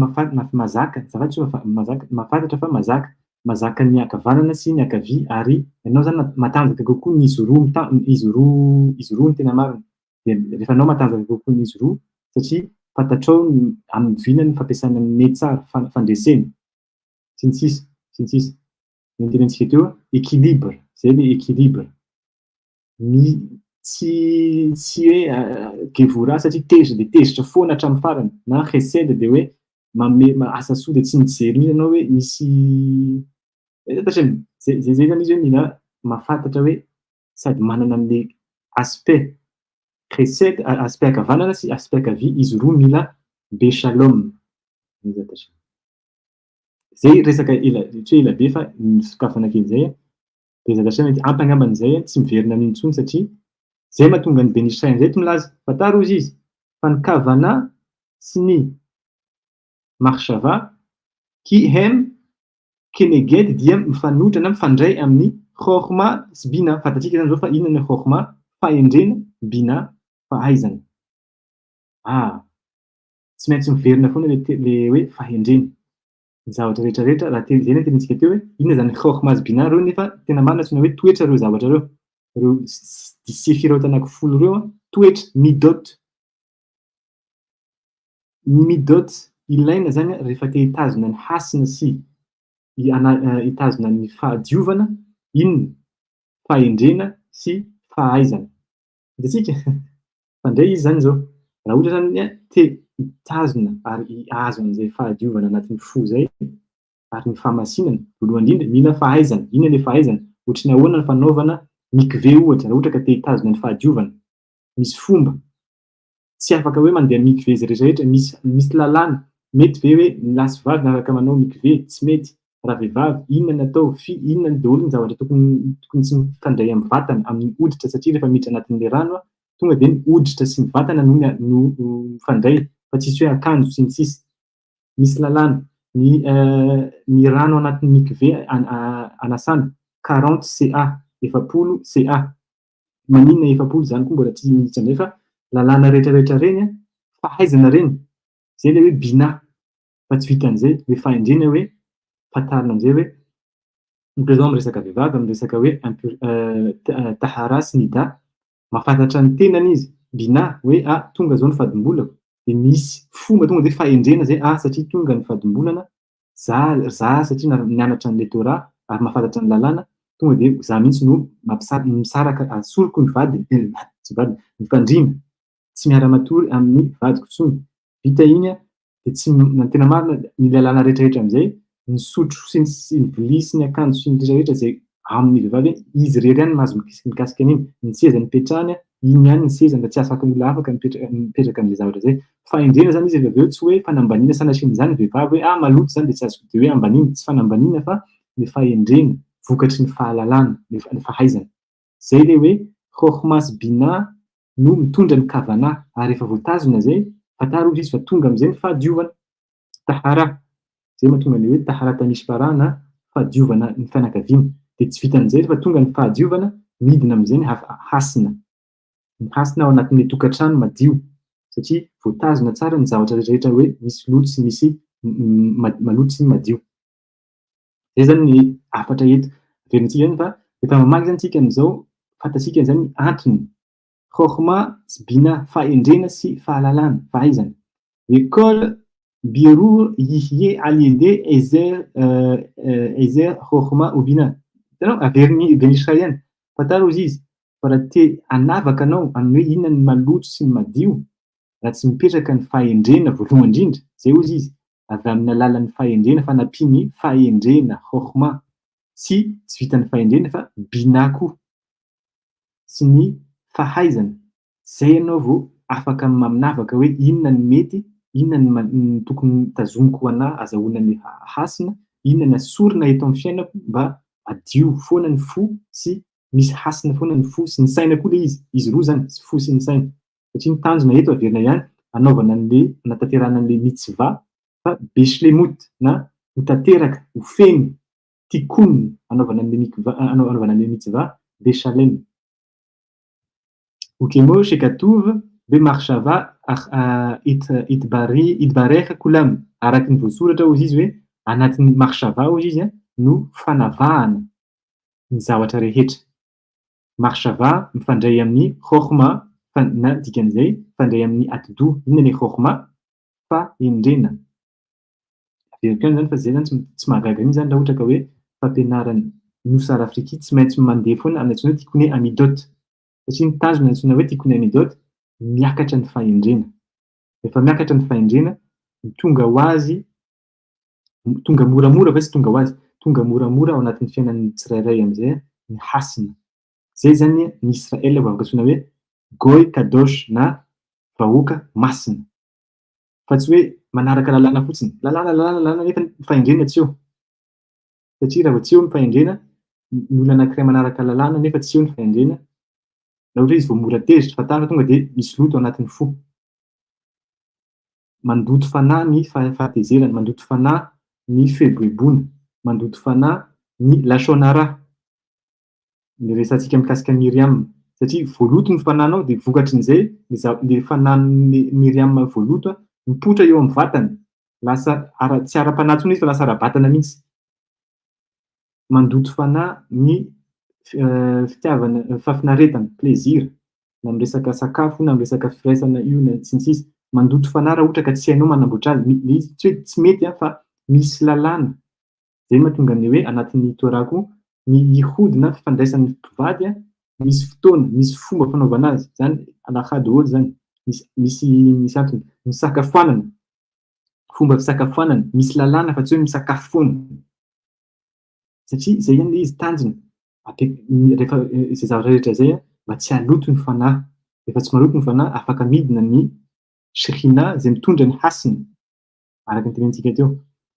mazaka, azafady tsy hoe mazaka, mahafantatra fa mazaka, mazaka ny ankavanana sy ny ankavia ary ianao izany matanjaka kokoa ny izy roa mita- izy roa izy roa no tena marina. Dia rehefa ianao matanjaka kokoa ny izy roa satria fantatrao ny amin'ny vina ny fampiasana ny netsar, fandresena, sy ny sisa, sy ny sisa. Ny notenenintsika teo, équilibre, izay ilay équilibre. Ny tsy tsy hoe Gevora satria tezitra dia tezitra foana hatramin'ny farany na Chesed dia hoe manome asa soa dia tsy mijery mihitsy ianao hoe misy zay zay zany izy hoe mila mahafantatra hoe sady manana an'ilay aspect Chesed aspect ankavanana sy aspect ankavia izy roa mila be shalom. Zay resaka ela tsy hoe ela be fa nisokafana kely zay. Dia zavatra mety ampy angambany izay tsy miverina amin'iny intsony satria izay mahatonga an'i Ben Ishraï amin'izay eto milaza fantaro hozy izy fa ny Kavana sy ny Makhshava ki hem keneged dia mifanohitra na mifandray amin'ny Chokhmah sy Bina. Fantatsika izany izao fa inona ny Chokhmah? Fahendrena, Bina, fahaizana. Ah! Tsy maintsy miverina foana ilay hoe fahendrena. Ny zavatra rehetra rehetra, raha teny, izay no tenintsika teo hoe inona izany Chokhmah sy Binah ireo nefa tena marina antsoina hoe toetra ireo zavatra ireo. Ireo sefirot anankifolo ireo an, toetra, midot. Ny midot ilaina izany rehefa te hitazona ny hasina sy hitazona ny fahadiovana, inona? Fahendrena sy fahaizana. Hitantsika? Fa indray izy izany izao, raha ohatra izany te hitazona ary hahazo an'izay fahadiovana anatin'ny fo izay ary ny fahamasinana, voalohany indrindra mila fahaizana. Inona ilay fahaizana? Ohatry ny ahoana ny fanaovana mikve ohatra, raha ohatra ka te hitazona ny fahadiovana. Misy fomba. Tsy afaka hoe mandeha mikve izay rehetra rehetra, misy misy lalàna. Mety ve hoe ny lahy sy vavy miaraka manao mikve? Tsy mety. Raha vehivavy, inona ny atao? Fi, inona ny daholo ny zavatra tokony tokony tsy mifandray amin'ny vatana, amin'ny hoditra satria rehefa miditra anatin'ilay rano tonga dia ny hoditra sy ny vatana no no mifandray fa tsisy hoe akanjo sy ny sisa. Misy lalàna. Ny ny rano anatin'ny mikve anasana, 40 CA, 40 CA. Maninona 40 izany koa mbola tsy miditra indray fa lalàna rehetra rehetra ireny an, fahaizana ireny. Izay ilay hoe bina. Fa tsy vitan'izay, ilay fahendrena hoe fantarina amin'izay hoe ny président miresaka vehivavy, miresaka hoe impur tahara sy nida. Mahafantatra ny tenany izy, Binah, hoe ah, tonga izao ny fadimbolako, dia misy fomba tonga dia fahendrena izay, ah, satria tonga ny fadimbolana, za, za satria nianatra an'ilay Torah ary mahafantatra ny lalàna, tonga dia za mihitsy no mampisa- misaraka, asoriko ny vadiny, tsy vadiny, ny fandriana, tsy miara-matory amin'ny vadiko intsony. Vita iny an, dia tsy, ny tena marina, ny lalàna rehetrarehetra amin'izay, ny sotro sy ny sy ny vilia sy ny akanjo sy ny rehetrarehetra izay amin'ny vehivavy, izy irery ihany no mahazo mikasika an'iny. Ny seza nipetrahany, iny ihany ny seza mba tsy afaka olona afaka mipetraka mipetraka amin'izay zavatra izay. Fahendrena izany izy rehefa avy eo, tsy hoe fanambaniana sanatrian'izany ny vehivavy hoe ah maloto izany dia tsy azoko dia hoe ambaniana, tsy fanambaniana fa ny fahendrena vokatry ny fahalalana, ny fahaizana. Izay ilay hoe Chokhmah sy Binah no mitondra ny Kavanah, ary rehefa voatazona izay, fantaro hozy izy fa tonga amin'izay ny fahadiovana, Taharah. Izay mahatonga ny hoe Taharat ha-Mishparah na fahadiovana ny fianakaviana. Dia tsy vitan'izay, rehefa tonga ny fahadiovana, midina amin'izay ny hasina. Ny hasina ao anatin'ny tokantrano madio, satria voatazona tsara ny zavatra rehetra hoe misy loto sy misy maloto sy ny madio. Izay izany ny hafatra eto. Averintsika ihany fa rehefa mamaky izany isika amin'izao, fantatsika izany ny antony. Chokhmah sy Binah, fahendrena sy fahalalana, fahaizana. Hoe kol birur yihye al yede ezer ezer chokhmah ou binah. Hitanao? Averin'i Ben Ish Hai ihany. Fantaro hozy izy fa raha te hanavaka anao amin'ny hoe inona ny maloto sy ny madio, raha tsy mipetraka ny fahendrena voalohany indrindra, izay hozy izy, avy amin'ny alalan'ny fahendrena, fanampian'ny fahendrena, Chokhmah, sy tsy vitan'ny fahendrena fa Binah koa, sy ny fahaizana, izay ianao vao afaka maminavaka hoe inona ny mety, inona ny ny tokony tazomiko ho anà azahoana ny hasina, inona ny asorina eto amin'ny fiainako mba hadio foana ny fo sy misy hasina foana ny fo sy ny saina koa ilay izy, izy roa izany, fo sy ny saina. Satria ny tanjona eto averina ihany hanaovana an'le hanatanterahana an'le mitzvah fa beshlemut na ho tanteraka, ho feno, tikkun hanaovana an'le mikvah hanaovana an'le mitzvah beshalem. Ukemo shekatuv bemachshava itbarech kulam, araka ny voasoratra hozy izy hoe anatin'ny machshava hozy izy no fanavahana ny zavatra rehetra. Machshava mifandray amin'ny Chokhmah fa na dikan'izay mifandray amin'ny atidoha. Inona ny Chokhmah? Fahendrena. Averiko ihany izany fa izay izany tsy mahagaga mihitsy izany raha ohatra ka hoe fampianaran'ny Nosy Rafriki tsy maintsy mandeha foana amin'ny antsoina hoe Tikkuné Amidot. Satria ny tanjona antsoina hoe Tikkuné Amidot, miakatra ny fahendrena. Rehefa miakatra ny fahendrena, tonga ho azy, tonga moramora fa tsy tonga ho azy, tonga moramora ao anatin'ny fiainan'ny tsirairay amin'izay ny hasina. Izay izany ny Israël vao afaka antsoina hoe Goy Kadosh na vahoaka masina. Fa tsy hoe manaraka lalàna fotsiny. Lalàna, lalàna, lalàna nefa ny fahendrena tsy eo. Satria raha vao tsy eo ny fahendrena, ny olona anankiray manaraka lalàna nefa tsy eo ny fahendrena, raha ohatra izy vao mora tezitra, fantaro tonga dia misy loto ao anatin'ny fo. Mandoto fanahy ny fahatezerana, mandoto fanahy ny fieboeboana, mandoto fanahy ny lashon hara, ny resatsika mikasika an'i Myriam, satria voaloto ny fanahinao dia vokatrin'izay le fanahin'i Myriam voaloto mipoitra eo amin'ny vatany, lasa ara, tsy ara-panahy intsony izy fa lasa ara-batana mihitsy. Mandoto fanahy ny fitiavana, fahafinaretana, plaisir, na amin'ny resaka sakafo na amin'ny resaka firaisana io na sy ny sisa. Mandoto fanahy raha ohatra ka tsy hainao manamboatra azy. Ilay izy tsy hoe tsy mety an, fa misy lalàna. Izay no mahatonga ny hoe anatin'ny Torah koa, ny yihoud na fifandraisan'ny mpivady an, misy fotoana, misy fomba fanaovana azy. Izany halakha daholo izany. Misy misy misy antony. Ny fisakafoanana, fomba fisakafoanana, misy lalàna fa tsy hoe misakafo foana. Satria izay ihany ilay izy tanjona. Rehefa izay zavatra rehetra izay mba tsy haloto ny fanahy. Rehefa tsy maloto ny fanahy, afaka midina ny Shekhinah izay mitondra ny hasina, araka ny tenenintsika teo.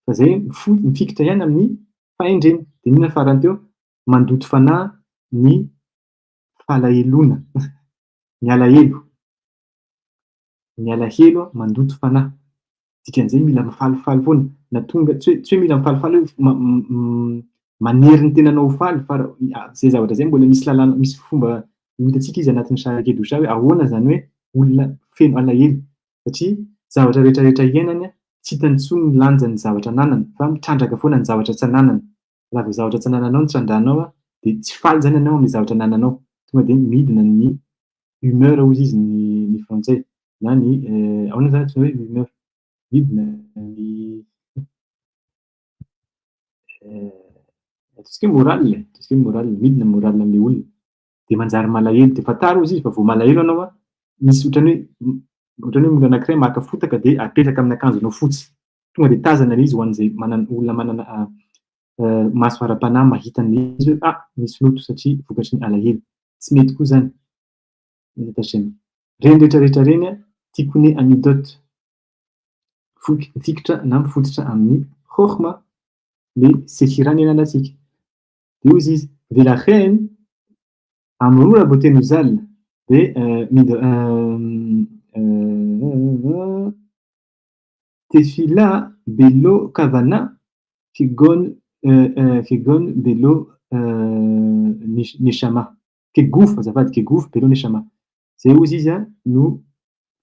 Fa izay mifikitra ihany amin'ny fahendrena. Dia inona ny farany teo? Mandoto fanahy ny falaheloana, ny alahelo. Ny alahelo mandoto fanahy. Dikan'izay mila mifalifaly foana, na tonga, tsy hoe, tsy hoe mila mifalifaly hoe manery ny tenanao ho faly fa izay zavatra izay mbola misy lalàna, misy fomba ho hitantsika izy anatin'ny Shara Kedusha hoe ahoana izany hoe olona feno alahelo satria zavatra rehetra rehetra iainany tsy hitany intsony ny lanjan'ny zavatra ananany fa mitrandraka foana ny zavatra tsy ananany. Raha vao zavatra tsy anananao no trandrahanao dia tsy faly izany ianao amin'ilay zavatra anananao, tonga dia midina ny. Humeur hozy izy ny ny frantsay na ny ahoana izany antsoina hoe humeur? Midina ny ataontsika hoe moral e, ataontsika hoe moral, midina ny moral an'ilay olona. Dia manjary malahelo, dia fantaro hozy izy fa vao malahelo ianao an, misy ohatran'ny hoe ohatran'ny hoe olona anankiray maka fotaka dia apetraka amin'ny akanjonao fotsy. Tonga dia tazana ilay izy ho an'izay manana olona manana maso ara-panahy mahita an'ilay izy hoe ah misy loto satria vokatry ny alahelo. Tsy mety koa izany. Bezat Hashem. Ireny rehetra rehetra ireny an, tikkune amidot, mifikitra na mifototra amin'ny Chokhmah, le Sefirah nianarantsika. Dia hoy izy, Velakhen amrou rabotenu zal, dia Tefila belo kavana kegon kegon belo neshama, keguf azafady, keguf belo neshama. Izay hozy izy no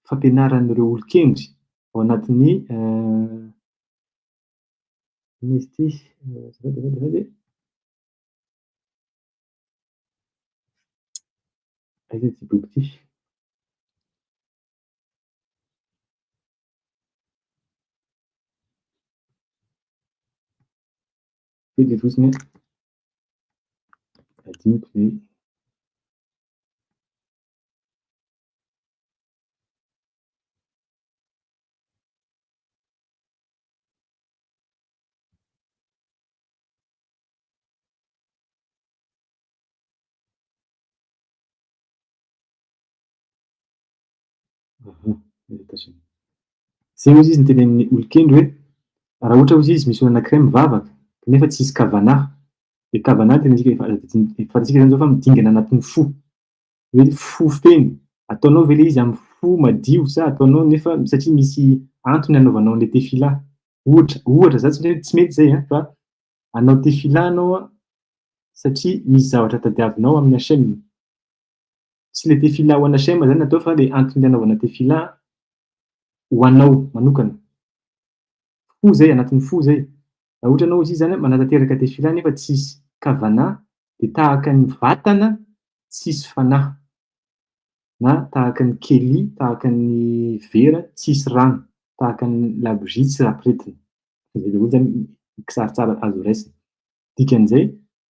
fampianaran'ireo olon-kendry ao anatin'ny inona izy ity? Azafady azafady azafady. Aiza ity boky ity? Kely fotsiny an. Adinoko ny Izay hozy izy nitenenin'ny olon-kendry hoe, raha ohatra hozy izy misy olona anankiray mivavaka kanefa tsisy kavanà, ilay kavanà tenenintsika efa fantatsika izany izao fa midingana anatin'ny fo, hoe fo feno, ataonao ve ilay izy amin'ny fo madio sa ataonao nefa satria misy antony anaovanao an'ilay tefilà, ohatra, ohatra za tsy miteny hoe tsy mety izay an, fa hanao tefilà ianao an satria misy zavatra tadiavinao amin'ny Hachem. Tsy le tefila ho an'i Hashem zany natao fa le antony anaovana tefila ho anao manokana. Fo zay, anatin'ny fo zay. Raha ohatra anao izy zany manatanteraka tefila nefa tsisy kavana dia tahaka ny vatana tsisy fanahy na tahaka ny keli, tahaka ny vera tsisy rano, tahaka ny labozia tsy ampiretina. Zay daholo zany kisarisary azo raisina. Dikan'izay,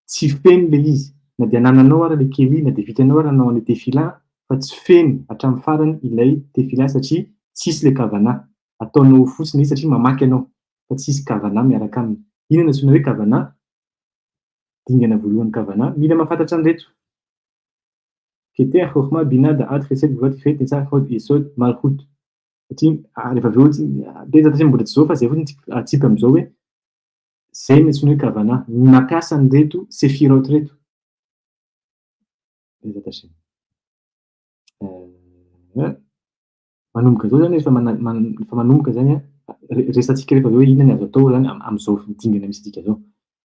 tsy feno ilay izy. Na dia anananao ara ilay keli, na dia vitanao ara nanao an'ilay tefila, fa tsy feno hatramin'ny farany ilay tefila satria tsisy ilay kavanà. Ataonao fotsiny ilay izy satria mamaky ianao, fa tsisy kavanà miaraka aminy. Inona no antsoina hoe kavanà? Dingana voalohany kavanà, mila mahafantatra an'ireto. Keter, Chokhmah, Binah, Da'at, Chesed, Gvurah, Tiferet, Netzach, Hod, Yesod, Malchut. Satria rehefa avy eo, betsaka satria mbola tsy izao fa izay fotsiny no atsipy amin'izao hoe Izay no antsoina hoe kavanà, ny mampiasa an'ireto sefirot ireto. Manomboka izao izany rehefa rehefa manomboka izany an, resahantsika rehefa avy eo hoe inona ny azo atao izany amin'izao dingana misy antsika izao.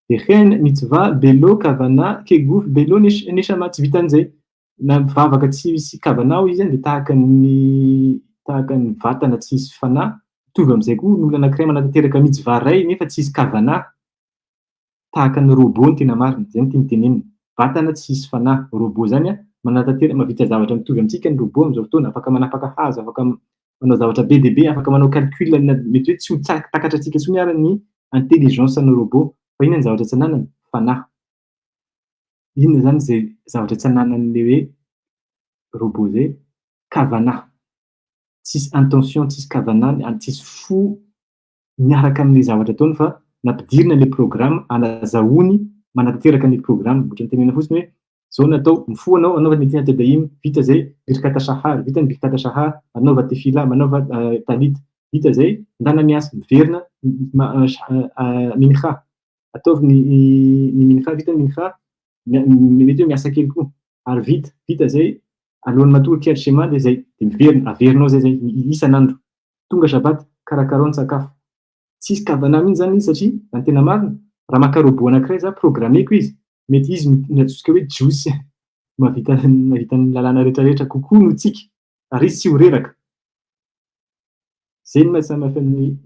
Vehen mitzvah belo kavanà keguf belo neshama, tsy vitan'izay, na mivavaka tsy misy kavanà hoy izy dia tahaka ny tahaka ny vatana tsisy fanahy, mitovy amin'izay koa ny olona anankiray manatanteraka mitzvah iray nefa tsisy kavanà, tahaka ny robot ny tena marina, izay no tiany tenenina, vatana tsisy fanahy, robot izany an, manatanteraka, mahavita zavatra mitovy amintsika ny robot amin'izao fotoana, afaka manapaka hazo, afaka manao zavatra be dia be, afaka manao calcul mety hoe tsy ho takatra antsika intsony ary ny intelligence an'ny robot, fa inona ny zavatra tsy ananany? Fanahy. Inona izany izay zavatra tsy ananan'ilay hoe robot izay? Kavanà. Tsisy intention, tsisy kavanà, tsisy fo miaraka amin'ilay zavatra ataony fa nampidirina ilay programme anazahoany manatanteraka an'ilay programme. Ohatran'ny tenenina fotsiny hoe izao no atao, mifoha anao, anaova netinet yadayim, vita izay, birkat shahar, vita ny birkat shahar, manaova tefila, manaova talit, vita izay, ndana miasa, miverina mincha. Ataovy ny ny mincha, vita ny mincha, mety hoe miasa kely koa, ary vita, vita zay, alohan'ny matory Kiat Shema dia zay, dia miverina, averinao zay zay, isan'andro. Tonga Shabbat, karakarao ny sakafo. Tsisy kavana mihitsy zany izy satria, raha ny tena marina, raha maka robot anankiray za, programmeko izy, mety izy no antsointsika hoe jiosy, mahavita mahavita ny lalàna rehetrarehetra kokoa noho tsika, ary izy tsy ho reraka. Zay no mahasamihafa ny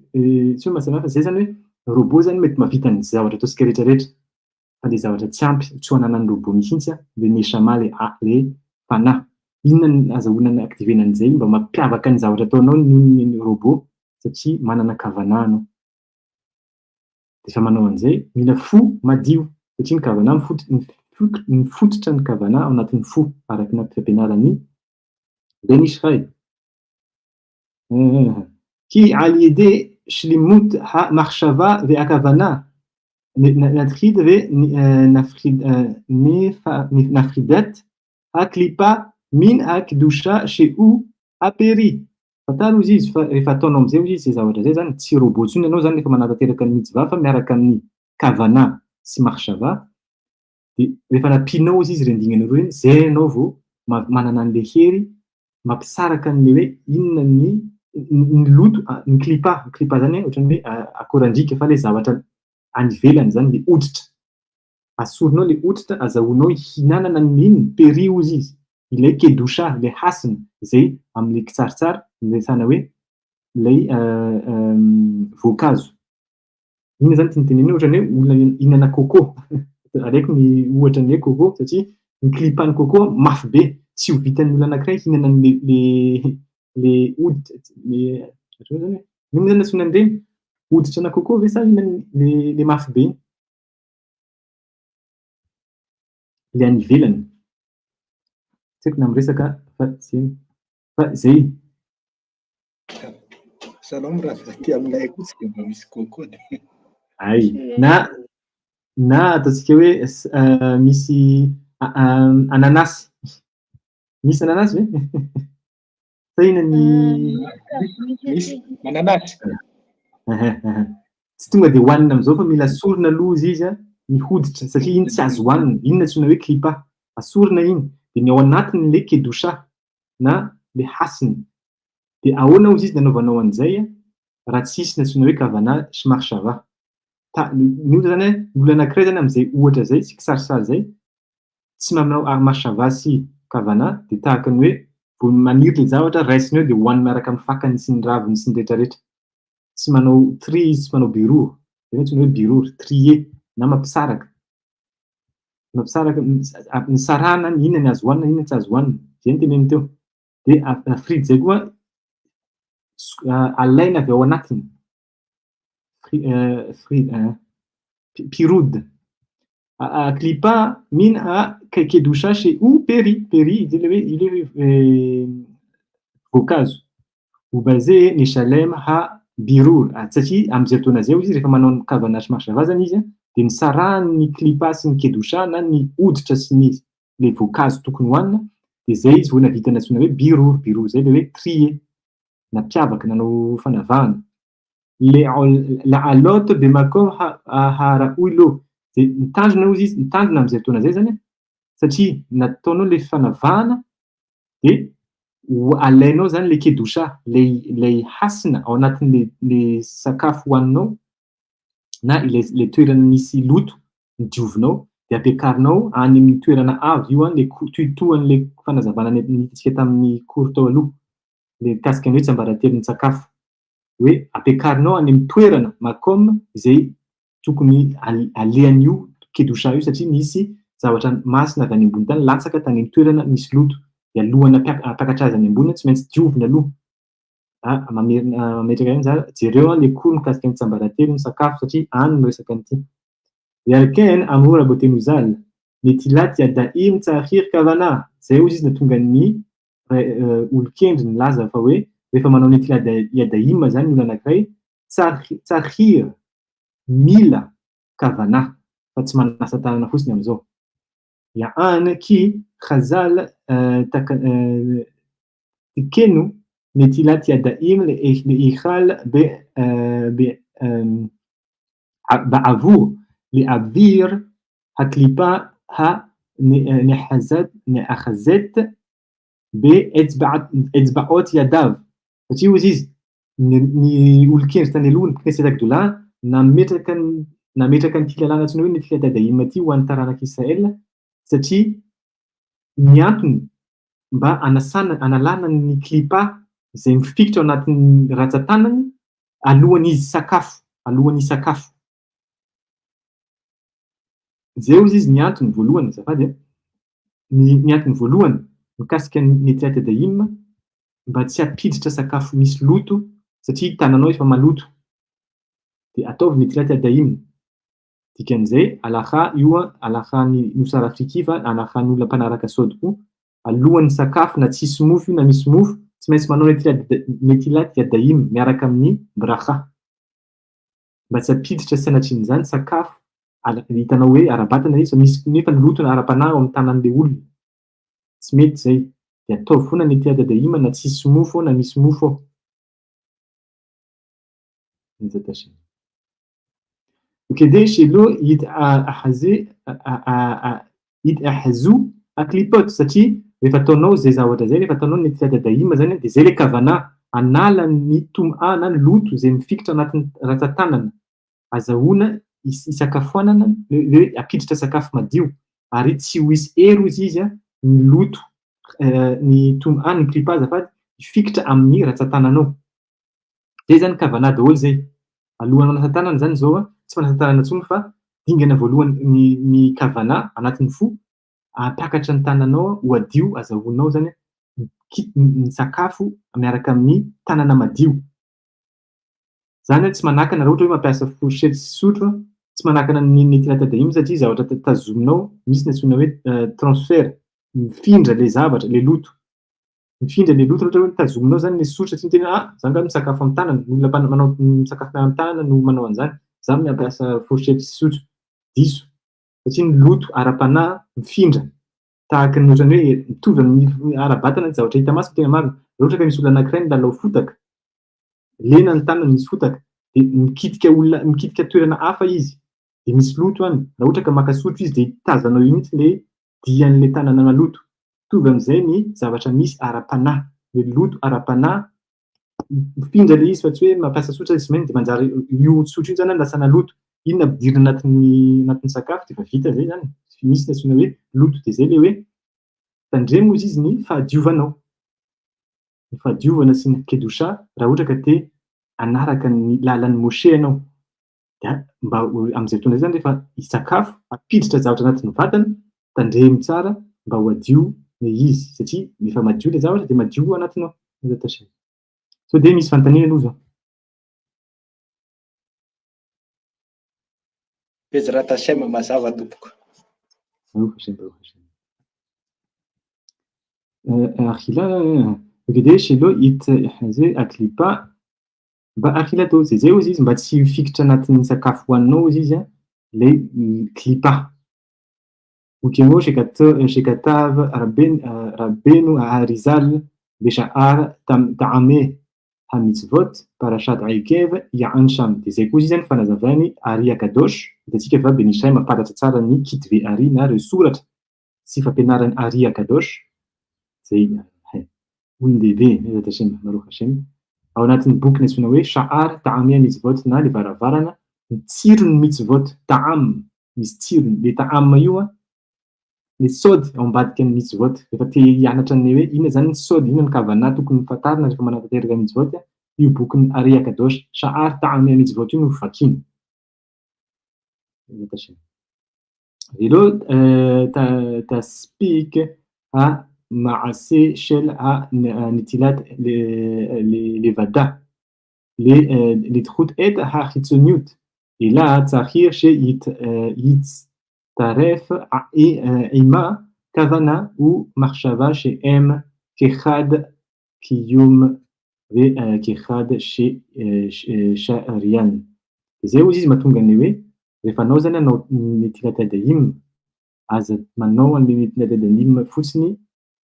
tsy hoe mahasamihafa, zay zany hoe robot zany mety mahavita ny zavatra ataontsika rehetra rehetra fa le zavatra tsy ampy tsy ho ananan'ny robot mihitsy le neshama le le fanahy. Inona no azahoana ny activer-na an'izay mba mampiavaka ny zavatra ataonao noho ny robot satria manana kavanà anao. Dia rehefa manao an'izay, mila fo madio satria ny kavanà mifototra ny kavanà ao anatin'ny fo araka ny fampianaran'i Ben Ish Hai. Ki al yede shlimut ha machshava ve akavana natkhid ve nafridat ha klipa min ha kdusha shehu aperi. Fantaro hozy izy fa rehefa ataonao amin'izay hozy izy izay zavatra izay zany, tsy robot intsony ianao zany rehefa manatanteraka ny mitzvah fa miaraka amin'ny kavana sy machshava, dia rehefa nampianao hozy izy ireny dingana roa ireny, izay ianao vao manana an'ilay hery mampisaraka an'ilay hoe inona ny ny loto, ny klipa, ny klipa zany ohatran'ny hoe akorandriaka fa ilay zavatra any ivelany zany, ilay hoditra. Asorinao ilay hoditra azahoanao hihinanana ny inona? Peri hozy izy, ilay kedosha, ilay hasina, izay amin'ilay kisarisary niresahana hoe ilay voankazo. Inona izany tiany tenenina? Ohatran'ny hoe olona hihinana coco. Alaiko ny ohatra ny hoe coco satria ny clip-n'ny coco mafy be, tsy ho vitan'ny olona anankiray hihinana an'ilay le hoditra, le ohatran'ny hoe zany e, inona moa zany antsoina an'ireny? Hoditra ana coco ve sa inona le le mafy be iny? Le any ivelany. Tsy haiko na miresaka fa tsy fa zay. Shalom raha aty aminay koa tsy dia mba misy coco dia. Ay, na na ataontsika hoe misy ananasy. Misy ananasy ve? Sa inona ny Misy mananasy. Tsy tonga dia hohanina amin'izao fa mila asorina aloha izy izy ny hoditra satria iny tsy azo hohanina. Iny no antsoina hoe klipa. Asorina iny dia ny ao anatiny ilay kedosha na ilay hasina. Dia ahoana hozy izy ny anaovanao an'izay raha tsy hisy ny antsoina hoe kavana sy marshava. Ta, ny olona zany, ny olona anankiray zany amin'izay ohatra izay sy kisarisary izay tsy manao marshava sy kavana dia tahaka ny hoe vao maniry ilay zavatra raisiny eo dia hohaniny miaraka amin'ny fakany sy ny raviny sy ny rehetrarehetra. Tsy manao tri izy, tsy manao birur. Izay no antsoina hoe birur, trier na mampisaraka. Mampisaraka, nisarahana ny inona ny azo hohanina, inona ny tsy azo hohanina. Izay no teneniny teo. Dia frity izay koa alaina avy ao anatiny. Pirod. Klipa min a kedosha shehu peri. Peri, izay ilay hoe ilay hoe voankazo. Obaze neshalem ha birur. Satria amin'izay fotoana izay hozy izy rehefa manao ny kavana sy marshava zany izy dia nisarahany ny klipa sy ny kedosha na ny hoditra sy ny ilay voankazo tokony hohanina dia izay izy vao nahavita ny antsoina hoe birur. Birur izay ilay hoe trier nampiavaka, nanao fanavahana. La'alot bemakom ha'ra'oy lo. Dia mitandrina hozy izy, mitandrina amin'izay fotoana izay zany satria nataonao ilay fanavahana dia ho alainao zany ilay kedosha, ilay ilay hasina ao anatin'ilay ilay sakafo hohaninao na ilay ilay toerana misy loto nodiovinao dia ampiakarinao any amin'ny toerana avo io an, ilay tohitohan'ilay fanazavana nentintsika tamin'ny cours tao aloha, ilay mikasika ny hoe tsiambaratelon'ny sakafo. Hoe ampiakarinao any amin'ny toerana, makom, izay tokony alehan'io kedosha io satria nisy zavatra masina avy any ambony tany latsaka tany amin'ny toerana misy loto. Dia alohan'ny hampiakatra azy any ambony tsy maintsy diovina aloha. Mamerina mametraka ihany za, jereo an le cours mikasika ny tsiambaratelo ny sakafo satria any no resaka an'ity. Yarken amro rabotenozal, netilat yadaim tsahir kavana. Zay hozy izy nahatonga ny olon-kendry nilaza fa hoe rehefa manao netilat yadaim zany ny olona anankiray, tsahir, mila kavana fa tsy manasa tanana fotsiny amin'izao. Ya'an ki khazal tikenu netilat yadaim le'ikhal be ba'avur li'avir haklipa ha ne'akhazet be etzba'ot yadav. Satria hozy izy, ny olon-kendry tany aloha, ny Knesset Agdolah, nametraka ny nametraka an'ity lalàna antsoina hoe Netilat Yadaim ity ho an'ny taranak'i Israël, satria ny antony mba hanasana, hanalana ny klipa izay mifikitra ao anatin'ny ratsan-tanany alohan'izy hisakafo, alohan'ny hisakafo. Izay hozy izy ny antony voalohany, azafady a, ny antony voalohany. mikasika ny Netilat Yadayim, mba tsy hampiditra sakafo misy loto satria tananao efa maloto. Dia ataovy Netilat Yadayim. Dikan'izay, halakha io halakhan'ny Nosy Rafiki fa halakhan'ny olona mpanaraka sod koa, alohan'ny sakafo na tsisy mofo io na misy mofo, tsy maintsy manao Netilat Yadayim miaraka amin'ny brakha. Mba tsy hampiditra sanatrian'izany sakafo hitanao hoe ara-batana izy fa misy nefa ny loto ara-panahy ao amin'ny tanan'ilay olona. Tsy mety izay. Dia ataovy foana Netilat Yadayim na tsisy mofo ao na misy mofo ao. وكذا شيلو يتأحزو aklipot satria rehefa ataonao izay zavatra izay, rehefa ataonao ny Netilat Yadayim zany dia izay ilay kavana hanala ny tom'a na ny loto izay mifikitra anatin'ny ratsan-tanana, azahoana isakafoanana, hoe hampiditra sakafo madio ary tsy ho hisy hery hozy izy ny loto, ny tom'a, ny klipa azafady, hifikitra amin'ny ratsan-tananao. Zay zany kavana daholo zay. Alohan'ny manasa tanana zany zao, tsy manasa tanana intsony fa dingana voalohany ny kavana anatin'ny fo, hampakatra ny tananao ho adio, azahoanao zany ny sakafo miaraka amin'ny tanana madio. Zany tsy manakana raha ohatra hoe mampiasa fourchette sy sotro, tsy manakana ny Netilat Yadayim satria zavatra tazominao misy ny antsoina hoe transfert, mifindra ilay zavatra, ilay loto. Mifindra ilay loto raha ohatra hoe tazominao zany ilay sotro satria miteny hoe ah, za nga misakafo amin'ny tanana, ny olona manao misakafo amin'ny tanana no manao an'izany, za mampiasa fourchette sy sotro. Diso. Satria ny loto ara-panahy mifindra tahaka ny ohatran'ny hoe mitovy amin'ny ara-batana ny zavatra hita maso tena marina. Raha ohatra ka misy olona anankiray milalao fotaka, lena ny tanany misy fotaka, dia mikitika olona, mikitika toerana hafa izy, dia misy loto any. Raha ohatra ka maka sotro izy dia tazanao eo mihitsy ilay dian'ilay tanana maloto. Mitovy amin'izay ny zavatra misy ara-panahy, ny loto ara-panahy mifindra ilay izy fa tsy hoe mampiasa sotro izy dia manjary io sotro io zany lasa naloto. Inona ampidirina anatin'ny sakafo dia efa vita zay zany. Misy ny antsoina hoe loto dia zay ilay hoe tandremo izy izy ny fahadiovanao. Ny fahadiovana sy ny kedosha raha ohatra ka te hanaraka ny lalan'ny Moshe ianao. Dia mba amin'izay fotoana izay zany rehefa hisakafo, hampiditra zavatra anatin'ny vatana, tandremo tsara mba ho adio ilay izy satria rehefa madio ilay zavatra dia madio anatinao. Sao dia misy fanontaniana aloha zao. Bezrat Hashem mazava tompoko. Baruch Hashem, Baruch Hashem. Akhila, וכדי שלא יתחזה הקליפה באכילתו. Zay zay hozy izy mba tsy hifikitra anatin'ny sakafo hohaninao hozy izy ilay klipa. וכמו שכתב רבנו האריז"ל בשער טעמי המצוות פרשת עקב יען שם. Dia zay koa izy zany fanazavany Ari Akadosh. Hitantsika fa Ben Ish Hai mahafantatra tsara ny Kitve Ari na ireo soratra sy fampianaran'ny Ari Akadosh. Zay olon-dehibe, Bezrat Hashem, Baruch Hashem. Ao anatin'ny boky nantsoina hoe Sha'ar Ta'amei Mitzvot na le varavarana, ny tsiron'ny mitzvot, ta'am, misy tsirony. Le ta'am io, le sod ao ambadika ny mitzvot. Rehefa te hianatra ny hoe inona zany ny sod, inona ny kavana tokony fantarina rehefa manatanteraka mitzvot, io bokin'ny Ari Akadosh, Sha'ar Ta'amei Mitzvot io no vakiana. ולא תספיק המעשה של הנטילת לבדה לדחות את החיצוניות, אלא צריך שיצטרף עימה כוונה ומחשבה שהם כחד קיום וכחד שריין. Zay hozy izy mahatonga ny hoe rehefa anao zany hanao Netilat Yadayim, aza manao an'ilay Netilat Yadayim fotsiny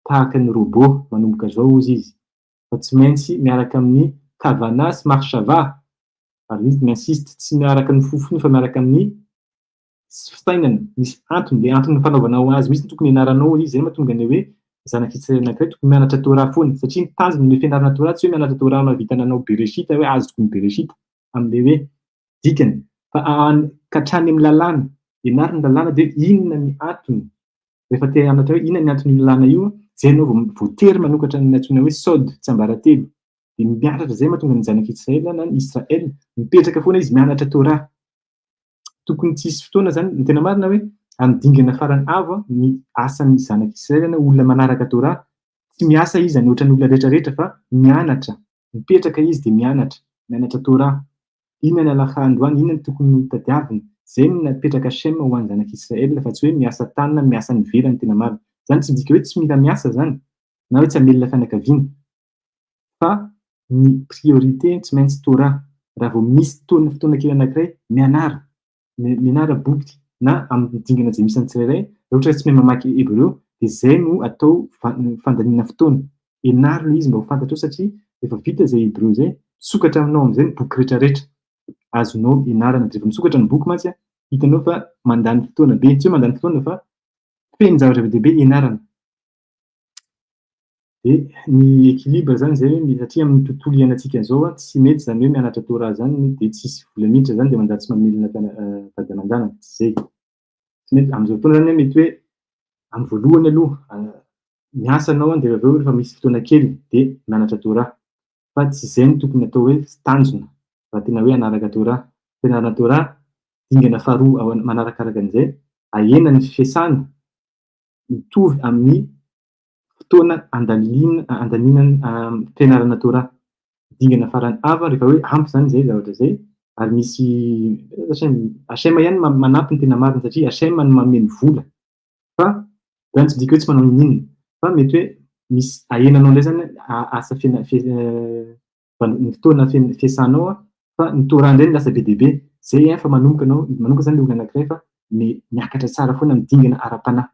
tahaka ny robot manomboka zao hozy izy, fa tsy maintsy miaraka amin'ny kavana sy marshava, ary izy mi-insiste tsy miaraka ny fofony fa miaraka amin'ny fisainana, misy antony, le antony fanaovanao azy mihitsy tokony hianaranao izy. Zay mahatonga ny hoe zanak'Israely anankiray tokony mianatra Torah foana, satria ny tanjona ny fianarana Torah tsy hoe mianatra Torah mahavita nanao Bereshita hoe azoko ny Bereshita amin'ilay hoe dikany, fa ka hatrany amin'ny lalàna, ianaro ny lalàna dia inona ny antony, rehefa te hianatra hoe inona ny anton'io lalàna io, zay ianao vao voatery manokatra ny antsoina hoe sod, tsiambaratelo, dia mianatra. Zay mahatonga ny zanak'Israely na ny Israel mipetraka foana izy mianatra Torah. Tokony tsy hisy fotoana zany, ny tena marina hoe amin'ny dingana farany avo ny asan'ny zanak'Israely na olona manaraka Torah. Tsy miasa izy any ohatran'ny olona rehetra rehetra fa mianatra, mipetraka izy dia mianatra, mianatra Torah. Inona ny halakha androany, inona no tokony ho tadiavina. Izay no napetraka Hashem ho an'ny zanak'Israel fa tsy hoe miasa tany na miasa any ivelany tena marina. Izany tsy midika hoe tsy mila miasa izany na hoe tsy hamelona fianakaviana fa ny priorité tsy maintsy Torah. Raha vao misy fotoana kely anankiray, mianara. Mianara boky na amin'ny dingana izay misy an'ny tsirairay, raha ohatra hoe tsy mahay mamaky hebreo dia izay no atao fandaniana fotoana. Ianaro ilay izy mba ho fantatrao satria rehefa vita izay hebreo izay, misokatra aminao amin'izay ny boky rehetrarehetra azonao ianarana. Rehefa misokatra ny boky mantsy, hitanao fa mandany fotoana be, tsy hoe mandany fotoana fa feno zavatra be dia be ianarana. Dia ny équilibre izany izay hoe satria amin'ny tontolo iainantsika izao an, tsy mety izany hoe mianatra Torah izany dia tsisy vola miditra izany dia manjary tsy mamelona vady aman-janaka, tsy izay. Tsy mety, amin'izao fotoana izany mety hoe amin'ny voalohany aloha miasa ianao an, dia avy eo rehefa misy fotoana kely dia mianatra Torah. Fa tsy izay no tokony atao hoe tanjona raha tena hoe hanaraka Torah. Fianarana Torah, dingana faharoa manarakaraka an'izay, ahena ny fiasana mitovy amin'ny fotoana andalina andaniana fianarana Torah. Dingana farany hafa rehefa hoe ampy izany izay zavatra izay ary misy Hashem ihany manampy ny tena marina satria Hashem no manome ny vola fa izany tsy midika hoe tsy manao n'inon'inona fa mety hoe misy ahenanao indray izany asa ny fotoana fiasanao fa ny Torah indray no lasa be dia be. Izay fa manomboka anao, manomboka izany ilay olona anankiray fa miakatra tsara foana ny dingana ara-panahy.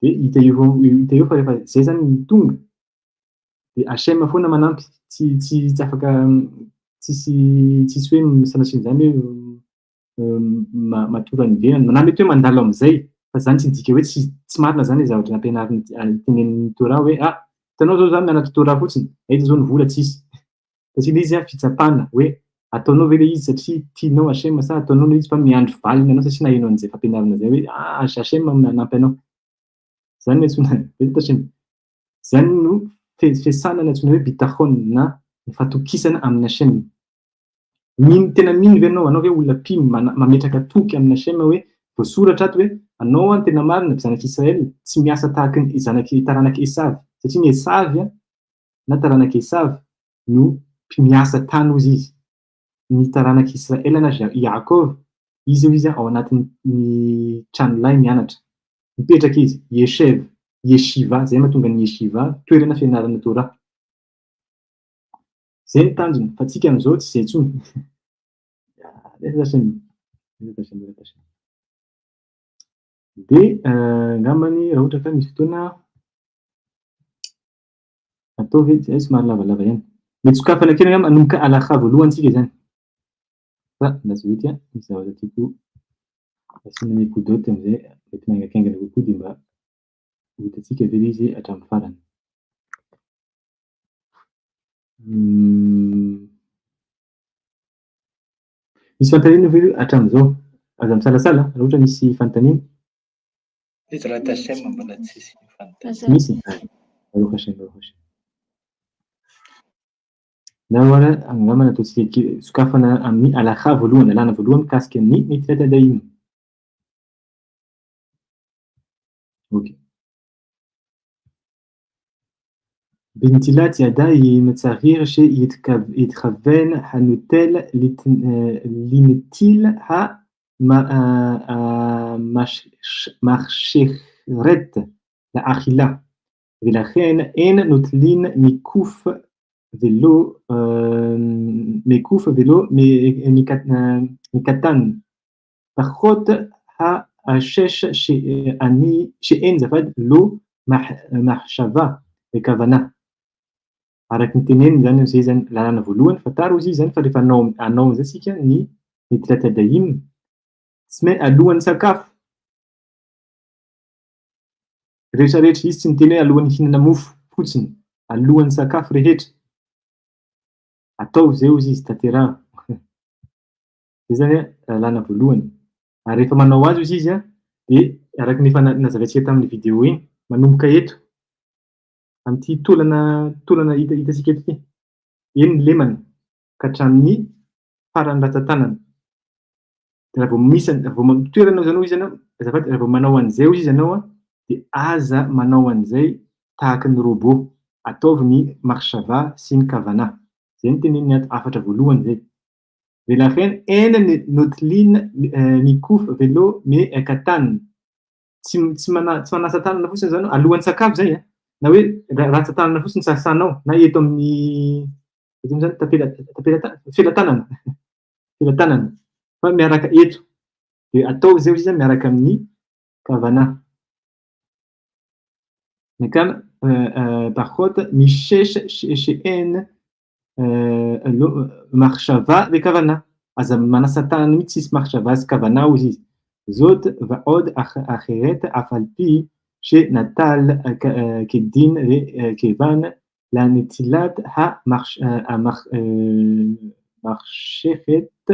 Dia hita eo hita eo fa rehefa izay izany no tonga dia Hashem foana manampy, tsy tsy tsy afaka tsisy tsisy hoe sanatria an'izany hoe matory any ivelany na mety hoe mandalo amin'izay fa izany tsy midika hoe tsy tsy marina izany ilay zavatra nampianariny tenenin'ny Torah hoe ah hitanao izao za mianatra Torah fotsiny, aiza izao ny vola tsisy. Satria ilay izy an fitsapana hoe ataonao ve ilay izy satria tianao Hashem sa ataonao ilay izy fa miandry valiny anao satria naheno an'izay fampianarana izay hoe ah Hashem manampy anao. Izany no antsoina Hashem. Izany no fiasana ny antsoina hoe bitachon na ny fatokisana amin'i Hashem. Mino, tena mino ve ianao? Anao ve olona mpino mametraka toky amin'i Hashem hoe voasoratra ato hoe anao an tena marina zanak'Israel tsy miasa tahaky ny zanak'i taranak'i Esavy satria ny Esavy an na taranak'i Esavy no mpimiasa tany hozy izy, ny taranak'i Israel na Yaakov, izy hoy izy ao anatin'ny tranolay mianatra, mipetraka izy, Yeshev, Yeshiva, izay mahatonga ny Yeshiva, toerana fianarana Torah. Izay ny tanjona, fa tsika amin'izao tsy izay intsony. Dia angambany raha ohatra ka misy fotoana Ataovy edy zay somary lavalava ihany. Mety sokafana kely angamba hanomboka halakha voalohany tsika izany. Fa lasa vita an, misy zavatra tiako asiana nekudot amin'izay mety maingakaingana kokoa dia mba ho hitantsika ve ilay izy hatramin'ny farany. Misy fanontaniana ve hatramin'izao? Aza misalasala raha ohatra misy fanontaniana. Bezrat Hashem mbola tsisy fanontaniana. Misy? Baruch Hashem, Baruch Hashem. Na hoara angamba nataontsika kely sokafana amin'ny halakha voalohany, lalàna voalohany mikasika ny Netilat Yadayim. Ok. בנטילת ידיים צריך שיתכוון הנוטל לנטיל המכשרת לאכילה, ולכן אין נוטלין מקוף ולא מקטן, פחות השש שאין לו מחשבה וכוונה. Araka ny teneniny izany izay izany lalàna voalohany, fantaro izy izany fa rehefa hanao hanao an'izay isika ny netilat yadayim, tsy maintsy alohan'ny sakafo rehetra rehetra, izy tsy niteny hoe alohan'ny hihinana mofo fotsiny, alohan'ny sakafo rehetra, ataovy izay hozy izy, tanteraho. Izay izany an, lalàna voalohany. Ary rehefa manao azy hozy izy an, dia araka ny efa nazavaintsika tamin'ny vidéo iny, manomboka eto, amin'ity taolana taolana hita hitantsika eto ity, eny ny lemana ka hatramin'ny faran'ny ratsan-tanana. Dia raha vao misy an- raha vao toerana izany hoy izy ianao, azafady, raha vao manao an'izay hoy izy ianao an, dia aza manao an'izay tahaka ny robot. Ataovy ny makhshava sy ny kavana. Izay no teneniny ato, hafatra voalohany izay. Velakhen en notlin mikouf velo me katan. Tsy tsy mana tsy manasa tanana fotsiny izany alohan'ny sakafo izay an. Na hoe rantsan-tanana fotsiny sasanao na eto amin'ny eto amin'izany tapela tapela felatanana. Felatanana fa miaraka eto. Dia ataovy izay hoy izy miaraka amin'ny kavana. Nakam פחות משש שאין מחשבה וכוונה. Aza manasa tanana mihitsy tsisy מחשבה sy כוונה hozy izy. זאת ועוד אחרת אף על פי שנטל כדין וכיוון לנטילת המחשכת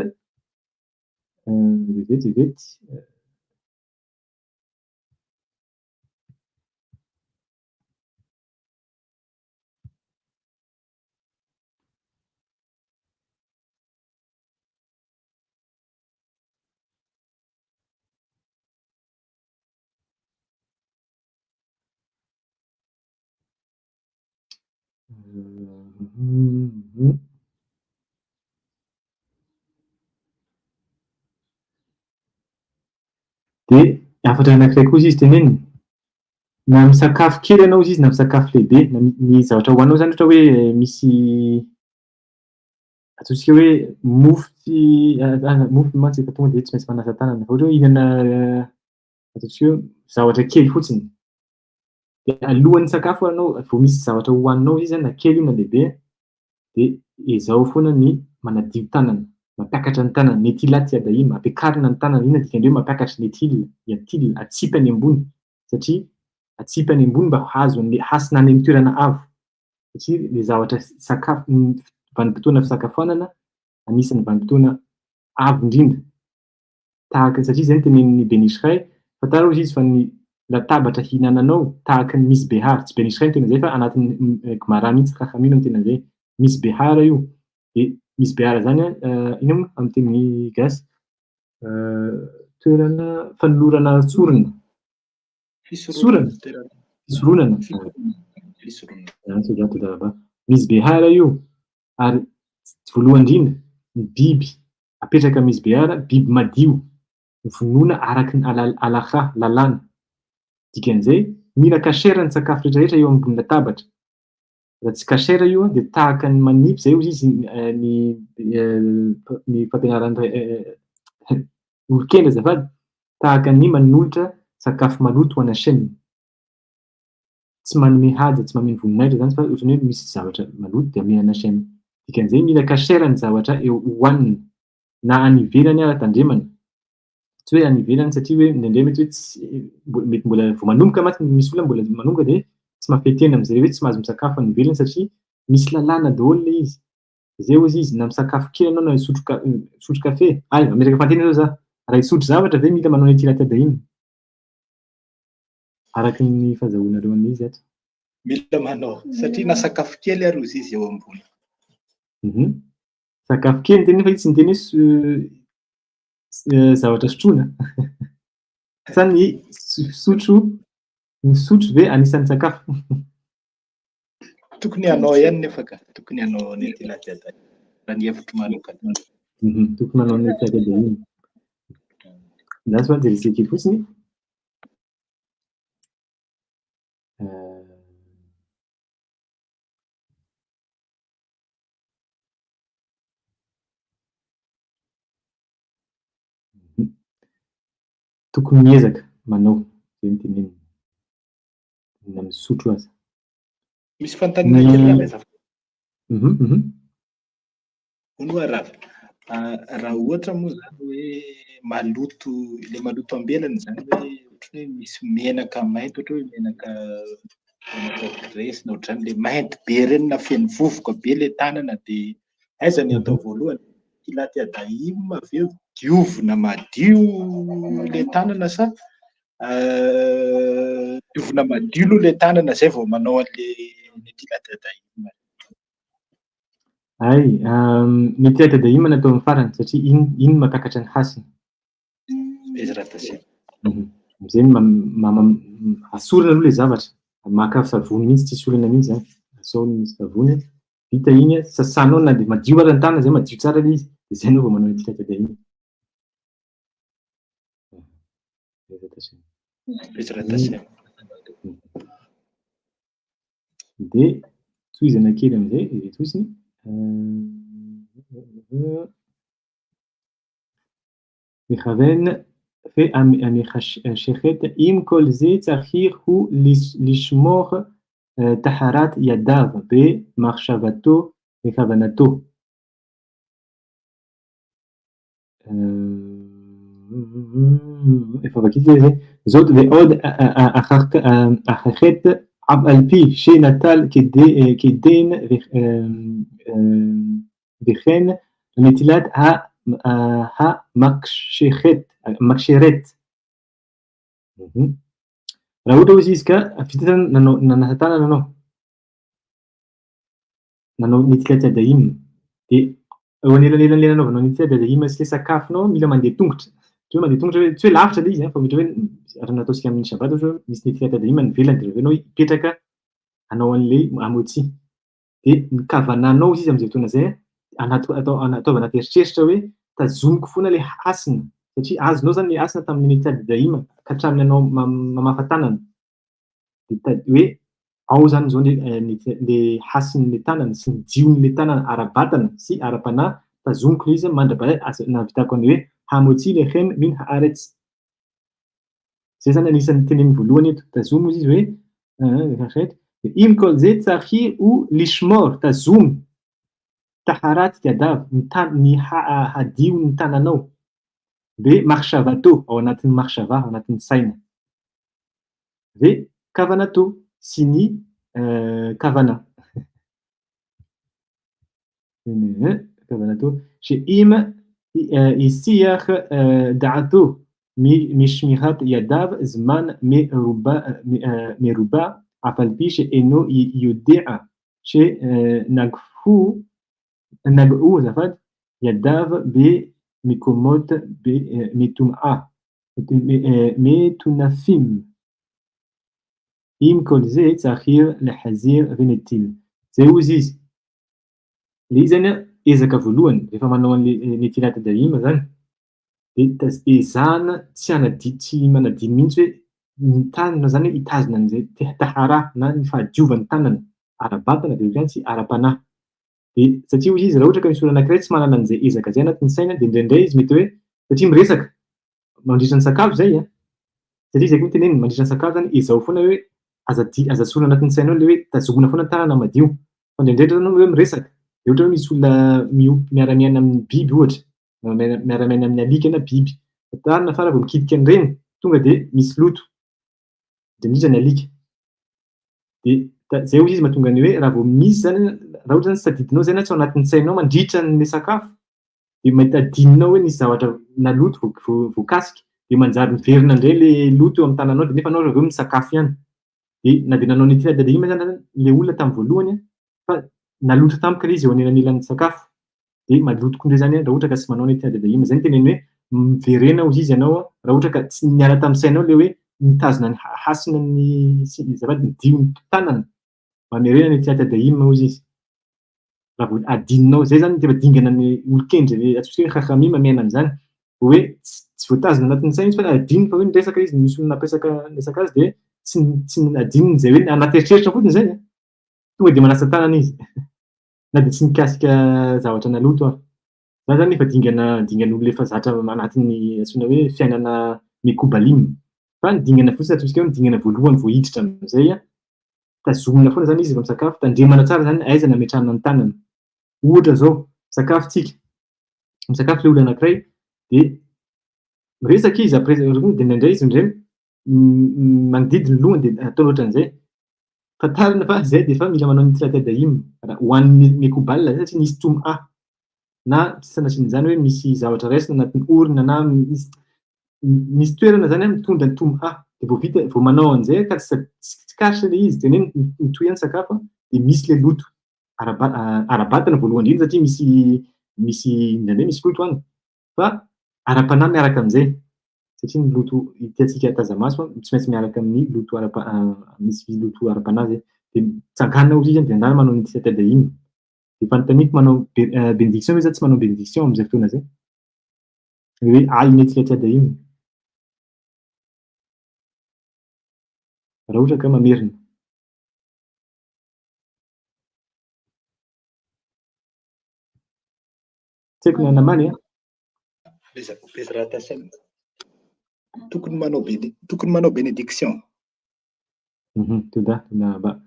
Dia hafatra anankiray koa izy izy teneniny, na misakafo kely ianao izy na misakafo lehibe, na ny zavatra hohaninao izany ohatra hoe misy ataontsika hoe mofo sy mofo mantsy efa tonga dia tsy maintsy manasa tanana, fa ohatra hoe hihinana ataontsika hoe zavatra kely fotsiny, dia alohan'ny sakafo ianao vao misy zavatra hohaninao izy na kely io na lehibe dia ezao foana ny manadio tanana, mampiakatra ny tanana, netilat yadayim, ampiakarina ny tanana, inona dikan'ireo mampiakatra netil, yatil, atsipy any ambony, satria atsipy any ambony mba hahazo an'ilay hasina any amin'ny toerana avo, satria ilay zavatra sakafo, ny vanim-potoana fisakafoanana anisan'ny vanim-potoana avo indrindra, tahaka satria izay no tenenin'i Ben Ish Hai, fantaro hozy izy fa ny latabatra hihinananao tahaka ny misbehar, tsy Ben Ish Hai no tena izay fa anatin'ny Gemara mihitsy, Chachamim no tena izay, misbehar io, dia misbehar izany an, inona moa amin'ny teny gasy, toerana fanolorana sorona, Fisoronana. Fisoronana. Fisoronana. Misbehar io, ary voalohany indrindra ny biby apetraka mizbehar, biby madio, vonoina araka ny halakha, lalàna. Dikan'izay, mila kasher ny sakafo rehetra rehetra eo ambony latabatra. Raha tsy kasher io dia tahaka ny manipy izay hozy izy ny ny fampianaran'ny olon-kendry azafady, tahaka ny manolotra sakafo maloto ho an'i Hashem. Tsy manome haja, tsy manome voninahitra izany fa ohatran'ny hoe misy zavatra maloto dia omena an'i Hashem. Dikan'izay mila kasher ny zavatra eo hohanina na any ivelany ara tandremana. Tsy hoe any ivelany satria hoe indraindray mety hoe tsy mety mbola vao manomboka mantsy misy olona mbola manomboka dia tsy mahafehy tena amin'izay hoe tsy mahazo misakafo any ivelany satria misy lalàna daholo ilay izy. Izay hozy izy na misakafo kely ianao na hisotro hisotro kafe. Hay, mametraka fanontaniana izao za. Raha hisotro zavatra ve mila manao netilat yadayim? Araka ny fahazahoanareo an'izy ato. Mila manao, satria na sakafo kely ary hozy izy eo ambony. Sakafo kely ny teny nefa izy tsy niteny hoe zavatra sotroina. Sa ny fisotro, ny fisotro ve anisan'ny sakafo? Tokony hanao ihany nefa ka, tokony hanao netilat yadayim, raha ny hevitro manokana. Tokony manao netilat yadayim. Za soa jerentsika kely fotsiny. Tokony miezaka manao, zay no tenenina. Na misotro aza. Misy fanontaniana kely raha azafady. Hono hoa Rava, raha ohatra moa izany hoe maloto, ilay maloto ambelany izany hoe ohatran'ny hoe misy menaka mainty, ohatra hoe menaka menaka graisse na ohatran'izany, ilay mainty be ireny na feno vovoka be ilay tanana dia aiza ny atao voalohany? Netilat yadayim ve diovina madio ilay tanana sa diovina madio aloha ilay tanana izay vao manao an'ilay netilat yadayim? Hay, netilat yadayim no atao amin'ny farany satria iny no mampiakatra ny hasina. Bezrat Hashem. Amin'izay asorina aloha ilay zavatra. Maka savony mihitsy, tsisy olana mihitsy zany. Asao ny savony, vita iny, sasanao na dia madio ara ny tanana zay, madio tsara ilay izy, dia zay anao vao manao netilat yadayim. Dia tohizana kely amin'izay, ireto fotsiny. מכוון והמחשכת עם כל זה צריך הוא לשמור טהרת ידיו במחשבתו וכוונתו. Efa vakiko ilay izy. זאת ועוד החטא אף על פי שנטל כדין וכן נטילת המקשרת. Raha ohatra hozy izy ka vita zany nanao nanasa tanana anao, nanao netilat yadayim, dia eo anelanelan'ilay nanaovanao netilat yadayim sy ilay sakafonao mila mandeha tongotra. Tsy hoe mandeha tongotra hoe tsy hoe lavitra ilay izy fa ohatra hoe raha nataontsika amin'ny Shabbat ohatra hoe misy netilat yadayim any ivelany dia avy eo ianao hipetraka hanao an'ilay hamotsia. Dia ny kavananao izy amin'izay fotoana izay anaty atao ataovy anaty eritreritra hoe tazomiko foana ilay hasina satria azonao zany ilay hasina tamin'ny netilat yadayim ka hatramin'ny anao mamafa tanana. Dia hoe ao zany izao ny hasin'ilay tanana sy ny dion'ilay tanana ara-batana sy ara-panahy, tazomiko ilay izy mandra-paha nahavitako an'ilay hoe hamotsia lechem min haaretz. Izay zany anisan'ny teneniny voalohany eto. Tazomy hozy izy hoe im kol ze tsarhi u lishmor, tazomy taharat yadav, ny ny hadio ny tananao, be makhshavato, ao anatin'ny makhshava, ao anatin'ny saina, ve kavanato sy ny kavana. Kavanato she'im isiach da'ato mishmirat yadav zman meruba af al pi she'eno yode'a she nagfu nag'u azafady yadav be mikomot be metum'a metunafim im kol ze tsahir lehazir venetil. Zay hozy izy. Ilay izy zany ezaka voalohany rehefa manao an'ilay netilat yadayim zany dia ezahana tsy hanadi-, tsy manadino mihitsy hoe ny tanana zany hitazona an'izay tahara na ny fahadiovan'ny tanana ara-batana dia ohatrany sy ara-panahy. Dia satria hozy izy raha ohatra ka misy olona anankiray tsy manana an'izay ezaka izay anatin'ny saina dia indraindray izy mety hoe satria miresaka mandritra ny sakafo izay an, satria izay koa teneniny mandritra ny sakafo zany ezao foana hoe aza aza asorina anatin'ny sainao ilay hoe tazomina foana ny tanana madio. Fa indraindray zany hoe miresaka dia ohatra hoe misy olona miara-miaina amin'ny biby ohatra, miara-miaina amin'ny alika na biby. Tanana fa raha vao mikitika an'ireny tonga dia misy loto, indrindra ny alika. Dia zay hozy izy mahatonga ny hoe raha vao misy zany, raha ohatra zany tsy tadidinao zay na tsy ao anatin'ny sainao mandritra ny sakafo, dia mety adinonao hoe nisy zavatra naloto voakasika, dia manjary miverina indray ilay loto eo amin'ny tananao dia nefa anao avy eo misakafo ihany. Dia na dia nanao netilat yadayim zany ilay olona tamin'ny voalohany fa naloto tampoka ilay izy eo anelanelan'ny sakafo, dia maloto koa indray zany raha ohatra ka tsy manao netilat yadayim. Zay no teneniny hoe miverena hozy izy ianao raha ohatra ka tsy niala tamin'ny sainao ilay hoe mitazona ny hasina ny sy ny azafady ny dion'ny tanana, mamerena netilat yadayim hozy izy. Raha vao adinonao, zay zany tena dingana ny olon-kendry le antsointsika hoe chachamim miaina amin'izany, hoe tsy voatazona anatin'ny saina izy fa adinony fa hoe niresaka izy, nisy olona nampiresaka niresaka azy dia tsy tsy adinony izay hoe anaty eritreritra fotsiny izay an, tonga dia manasa tanana izy na dia tsy nikasika zavatra naloto ary. Zany zany efa dingana dingan'olona efa zatra anatin'ny antsoina hoe fiainana mekubalim. Fa ny dingana fotsiny antsointsika hoe ny dingana voalohany vao hiditra amin'izay an, tazomina foana zany izy rehefa misakafo, tandremana tsara zany aiza no ametrahana ny tanana. Ohatra zao, misakafo tsika, misakafo ilay olona anankiray dia miresaka izy après dia indraindray izy indray mandidy ny lohany dia ataony ohatran'izay. Fantarina fa zay dia efa mila manao netilat yadayim raha ho an'ny mekobal zay satria nisy tom'a na sanatrin'izany hoe misy zavatra raisina anatin'ny orona na misy toerana zany mitondra ny tom'a dia vao vita vao manao an'izay ka tsy tsikaritra ilay izy dia hoe mitohy ihany sakafo dia misy ilay loto ara-batana voalohany indrindra satria misy misy indraindray misy loto any fa ara-panahy miaraka amin'izay. Satria ny loto hitantsika taza-maso tsy maintsy miaraka amin'ny loto ara-pa misy loto ara-panahy zay. Dia mitsangana hozy izy dia andana manao netilat yadayim. Dia fanontaniako manao bénédiction ve sa tsy manao bénédiction amin'izay fotoana izay? Hoe al netilat yadayim. Raha ohatra ka mamerina. Tsy haiko na namaly an. Bezrat Hashem. Tokony manao béné tokony manao bénédiction. Toda, toda ba.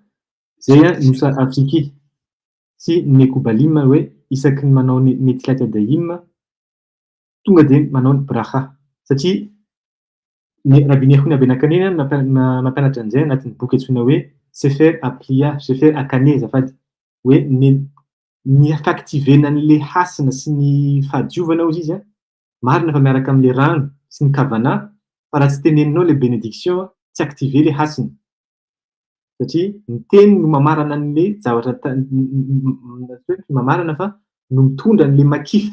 Zay an no sa Afriki sy ny Mekoubalim hoe isaky ny manao ny Netilat Yadayim tonga dia manao ny bracha satria ny Rabbi Nehouna Ben Akane mampianatra an'izay anatin'ny boky antsoina hoe Sefer Aplia, Sefer Akane azafady, hoe ny ny faactivena an'le hasina sy ny fahadiovana hozy izy an, marina fa miaraka amin'le rano sy ny kavana fa raha tsy teneninao le bénédiction tsy activer le hasina satria ny teny no mamarana an'le zavatra mamarana fa no mitondra an'le makif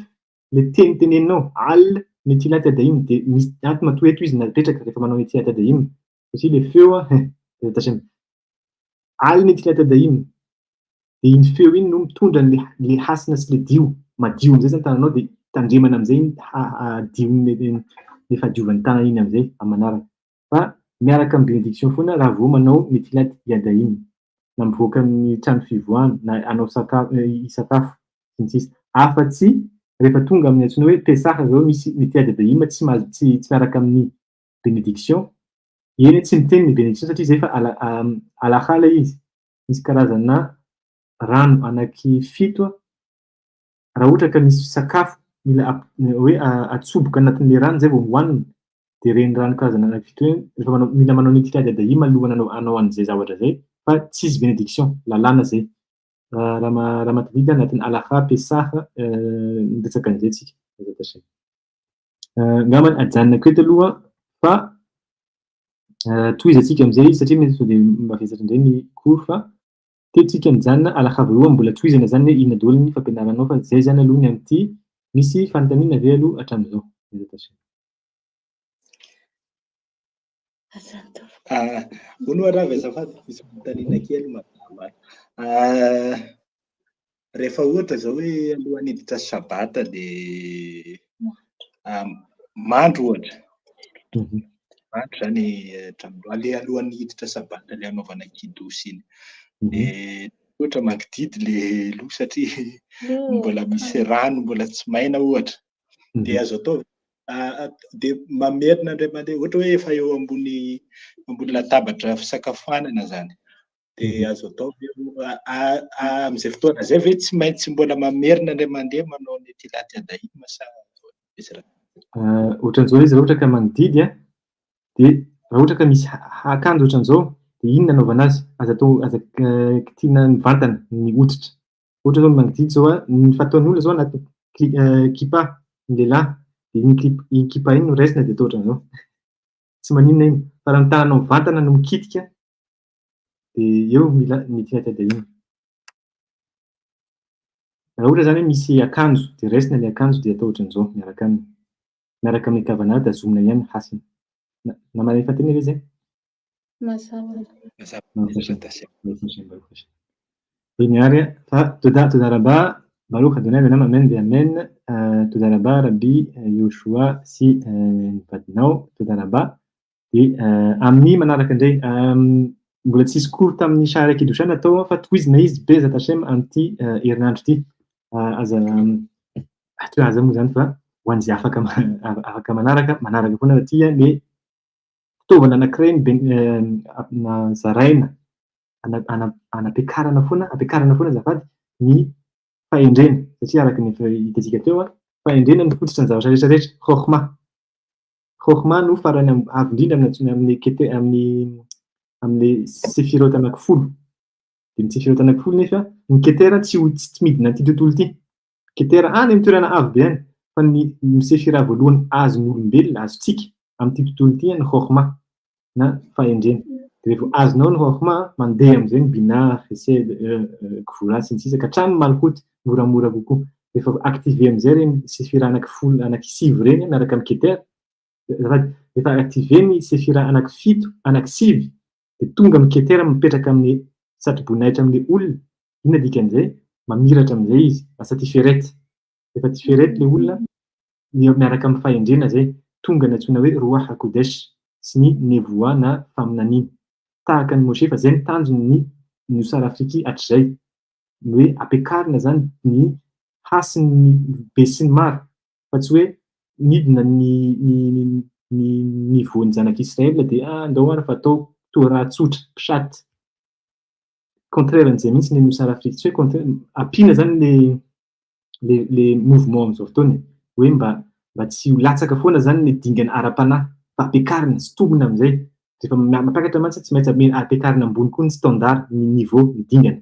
le teny teneninao al netilat yadayim dia misy ato matoa eto izy napetraka rehefa manao netilat yadayim satria le feo an al netilat yadayim dia iny feo iny no mitondra an'le le hasina sy le dio madio amin'izay zany tananao dia tandremana amin'izay iny dion'ny le fahadiovan'ny tanana iny amin'izay amin'ny manaraka fa miaraka amin'ny bénédiction foana raha vao manao netilat yadayim na mivoaka amin'ny trano fivoahana na hanao sakafo hisakafo sy ny sisa afa-tsy rehefa tonga amin'ny antsoina hoe Pesach zao misy netilat yadayim tsy mahazo tsy tsy miaraka amin'ny bénédiction eny tsy miteny ny bénédiction satria zay fa halakha ilay izy misy karazana rano anaky fito raha ohatra ka misy sakafo mila hoe atsoboka anatin'ilay rano zay vao hohanina dia ireny rano karazana anaky fito ireny rehefa manao mila manao netilat yadayim alohan'ny hanao an'izay zavatra izay fa tsisy bénédiction lalàna zay raha raha mahatadidy anatin'ny halakha Pesach miresaka an'izay tsika angamba ajanonako eto aloha fa tohizantsika amin'izay izy satria mety sao dia mavesatra indray ny cours fa teto tsika mijanona halakha voalohany mbola tohizana zany hoe inona daholo ny fampianaranao fa zay zany aloha ny amin'ity misy fanontaniana ve aloha hatramin'izao? Hono hoa Rava azafady misy fanontaniana kely mazava. Rehefa ohatra zao hoe alohan'ny hiditra sabata dia mandro ohatra. Mandro zany hatramin'ny aleha alohan'ny hiditra sabata ilay hanaovana kidosy iny. Dia ohatra mangididy le loha satria mbola misy rano mbola tsy maina ohatra. Dia azo atao dia mamerina indray mandeha ohatra hoe efa eo ambony ambony latabatra fisakafoanana zany. Dia azo atao ve amin'izay fotoana izay ve tsy maintsy mbola mamerina indray mandeha manao ny netilat yadayim sa misy raha? Ohatran'izao izy raha ohatra ka mangididy an, dia raha ohatra ka misy akanjo ohatran'izao dia inona anaovana azy? Aza atao aza kitihina mivantana ny hoditra. Ohatra zao ny mangididy zao an, ny fataon'ny olona zao anaty kipa ny lehilahy dia iny iny kipa iny no raisina dia atao ohatran'izao. Tsy maninona iny fa raha ny tananao mivantana no mikitika dia eo mila netilat yadayim. Raha ohatra zany hoe misy akanjo dia raisina ilay akanjo dia atao ohatran'izao miaraka aminy. Miaraka amin'ny kavana dia azomina ihany ny hasina. Namaly fanontaniana ve izay? Mazava. Mazava. Eny ary fa toda toda rabà Baruch Adonai Leolam amen ve amen toda rabà Rabbi Yoshua sy ny vadinao toda rabà dia amin'ny manaraka indray mbola tsisy cours tamin'ny Shahar Kidusha natao fa tohizina izy Bezat Hashem amin'ity herinandro ity aza tsy hoe aza moa zany fa ho an'izay afaka afaka manaraka manaraka foana fa ity le fitaovana anankiray ny zaraina anampiakarana foana ampiakarana foana azafady ny fahendrena satria araka ny efa hitantsika teo fahendrena no fototra ny zavatra rehetra rehetra chokhmah chokhmah no farany avo indrindra amin'ny antsoina amin'ny kete amin'ny amin'ny sefirot anankifolo dia ny sefirot anankifolo nefa ny ketera tsy ho tsy midina an'ity tontolo ity ketera any amin'ny toerana avo be any fa ny sefira voalohany azon'ny olombelona azontsika amin'ity tontolo ity ny chokhmah na fahendrena dia rehefa azonao ny chokhmah mandeha amin'izay ny binah chesed gvura sy ny sisa ka hatramin'ny malkout moramora kokoa rehefa activé amin'izay ireny sefira anankifolo anankisivy ireny miaraka amin'ny ketera Azafady, rehefa activé ny sefira anankifito, anankisivy, dia tonga amin'ny Keter mipetraka amin'ny satroboninahitra amin'ilay olona, inona dikan'izay? Mamiratra amin'izay izy, lasa Tiferet. Rehefa Tiferet ilay olona, miaraka amin'ny fahendrena izay, tonga ny antsoina hoe Ruach HaKodesh sy ny Nevoa na faminaniana. Tahaka an'i Moshe, fa izay ny tanjon'ny Nusar Afriki hatrizay, ny hoe ampiakarina izany ny hasin'ny be sy ny maro, fa tsy hoe nidina ny ny ny niveau-n'ny zanak'Israel dia ah ndao ary fa atao Torah tsotra, pshat. Contraire an'izay mihitsy ny Nusar Afriki, tsy hoe contraire, ampiana izany le le le mouvement amin'izao fotoana e, hoe mba mba tsy ho latsaka foana izany ny dingana ara-panahy fa ampiakarina, sintomina amin'izay, rehefa mampiakatra mantsy tsy maintsy ampiakarina ambony koa ny standard, ny niveau, ny dingana.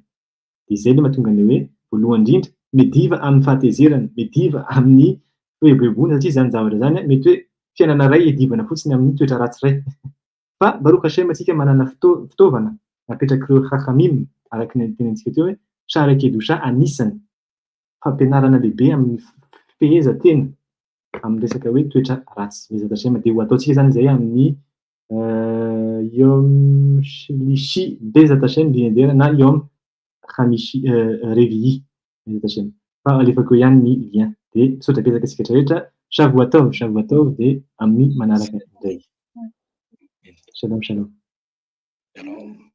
Dia izay ilay mahatonga an'ilay hoe voalohany indrindra, miadiva amin'ny fahatezerana, miadiva amin'ny fieboeboana satria izany zavatra izany mety hoe fiainana iray iadivana fotsiny amin'ny toetra ratsy iray. Fa Baruch Hashem antsika manana fitaovana napetrak'ireo Chachamim araka ny tenenintsika teo hoe Sha'ar Kedusha anisany fampianarana lehibe amin'ny fifehezan-tena amin'ny resaka hoe toetra ratsy. Bezat Hashem dia ho ataontsika izany izay amin'ny Yom Shlishi Bezat Hashem Binedera na Yom Hamishi Revi'i Bezat Hashem. Fa alefako eo ihany ny lien. Dia misaotra betsaka antsika rehetra. Shavua Tov, Shavua Tov dia amin'ny manaraka indray. Shalom shalom. Shalom.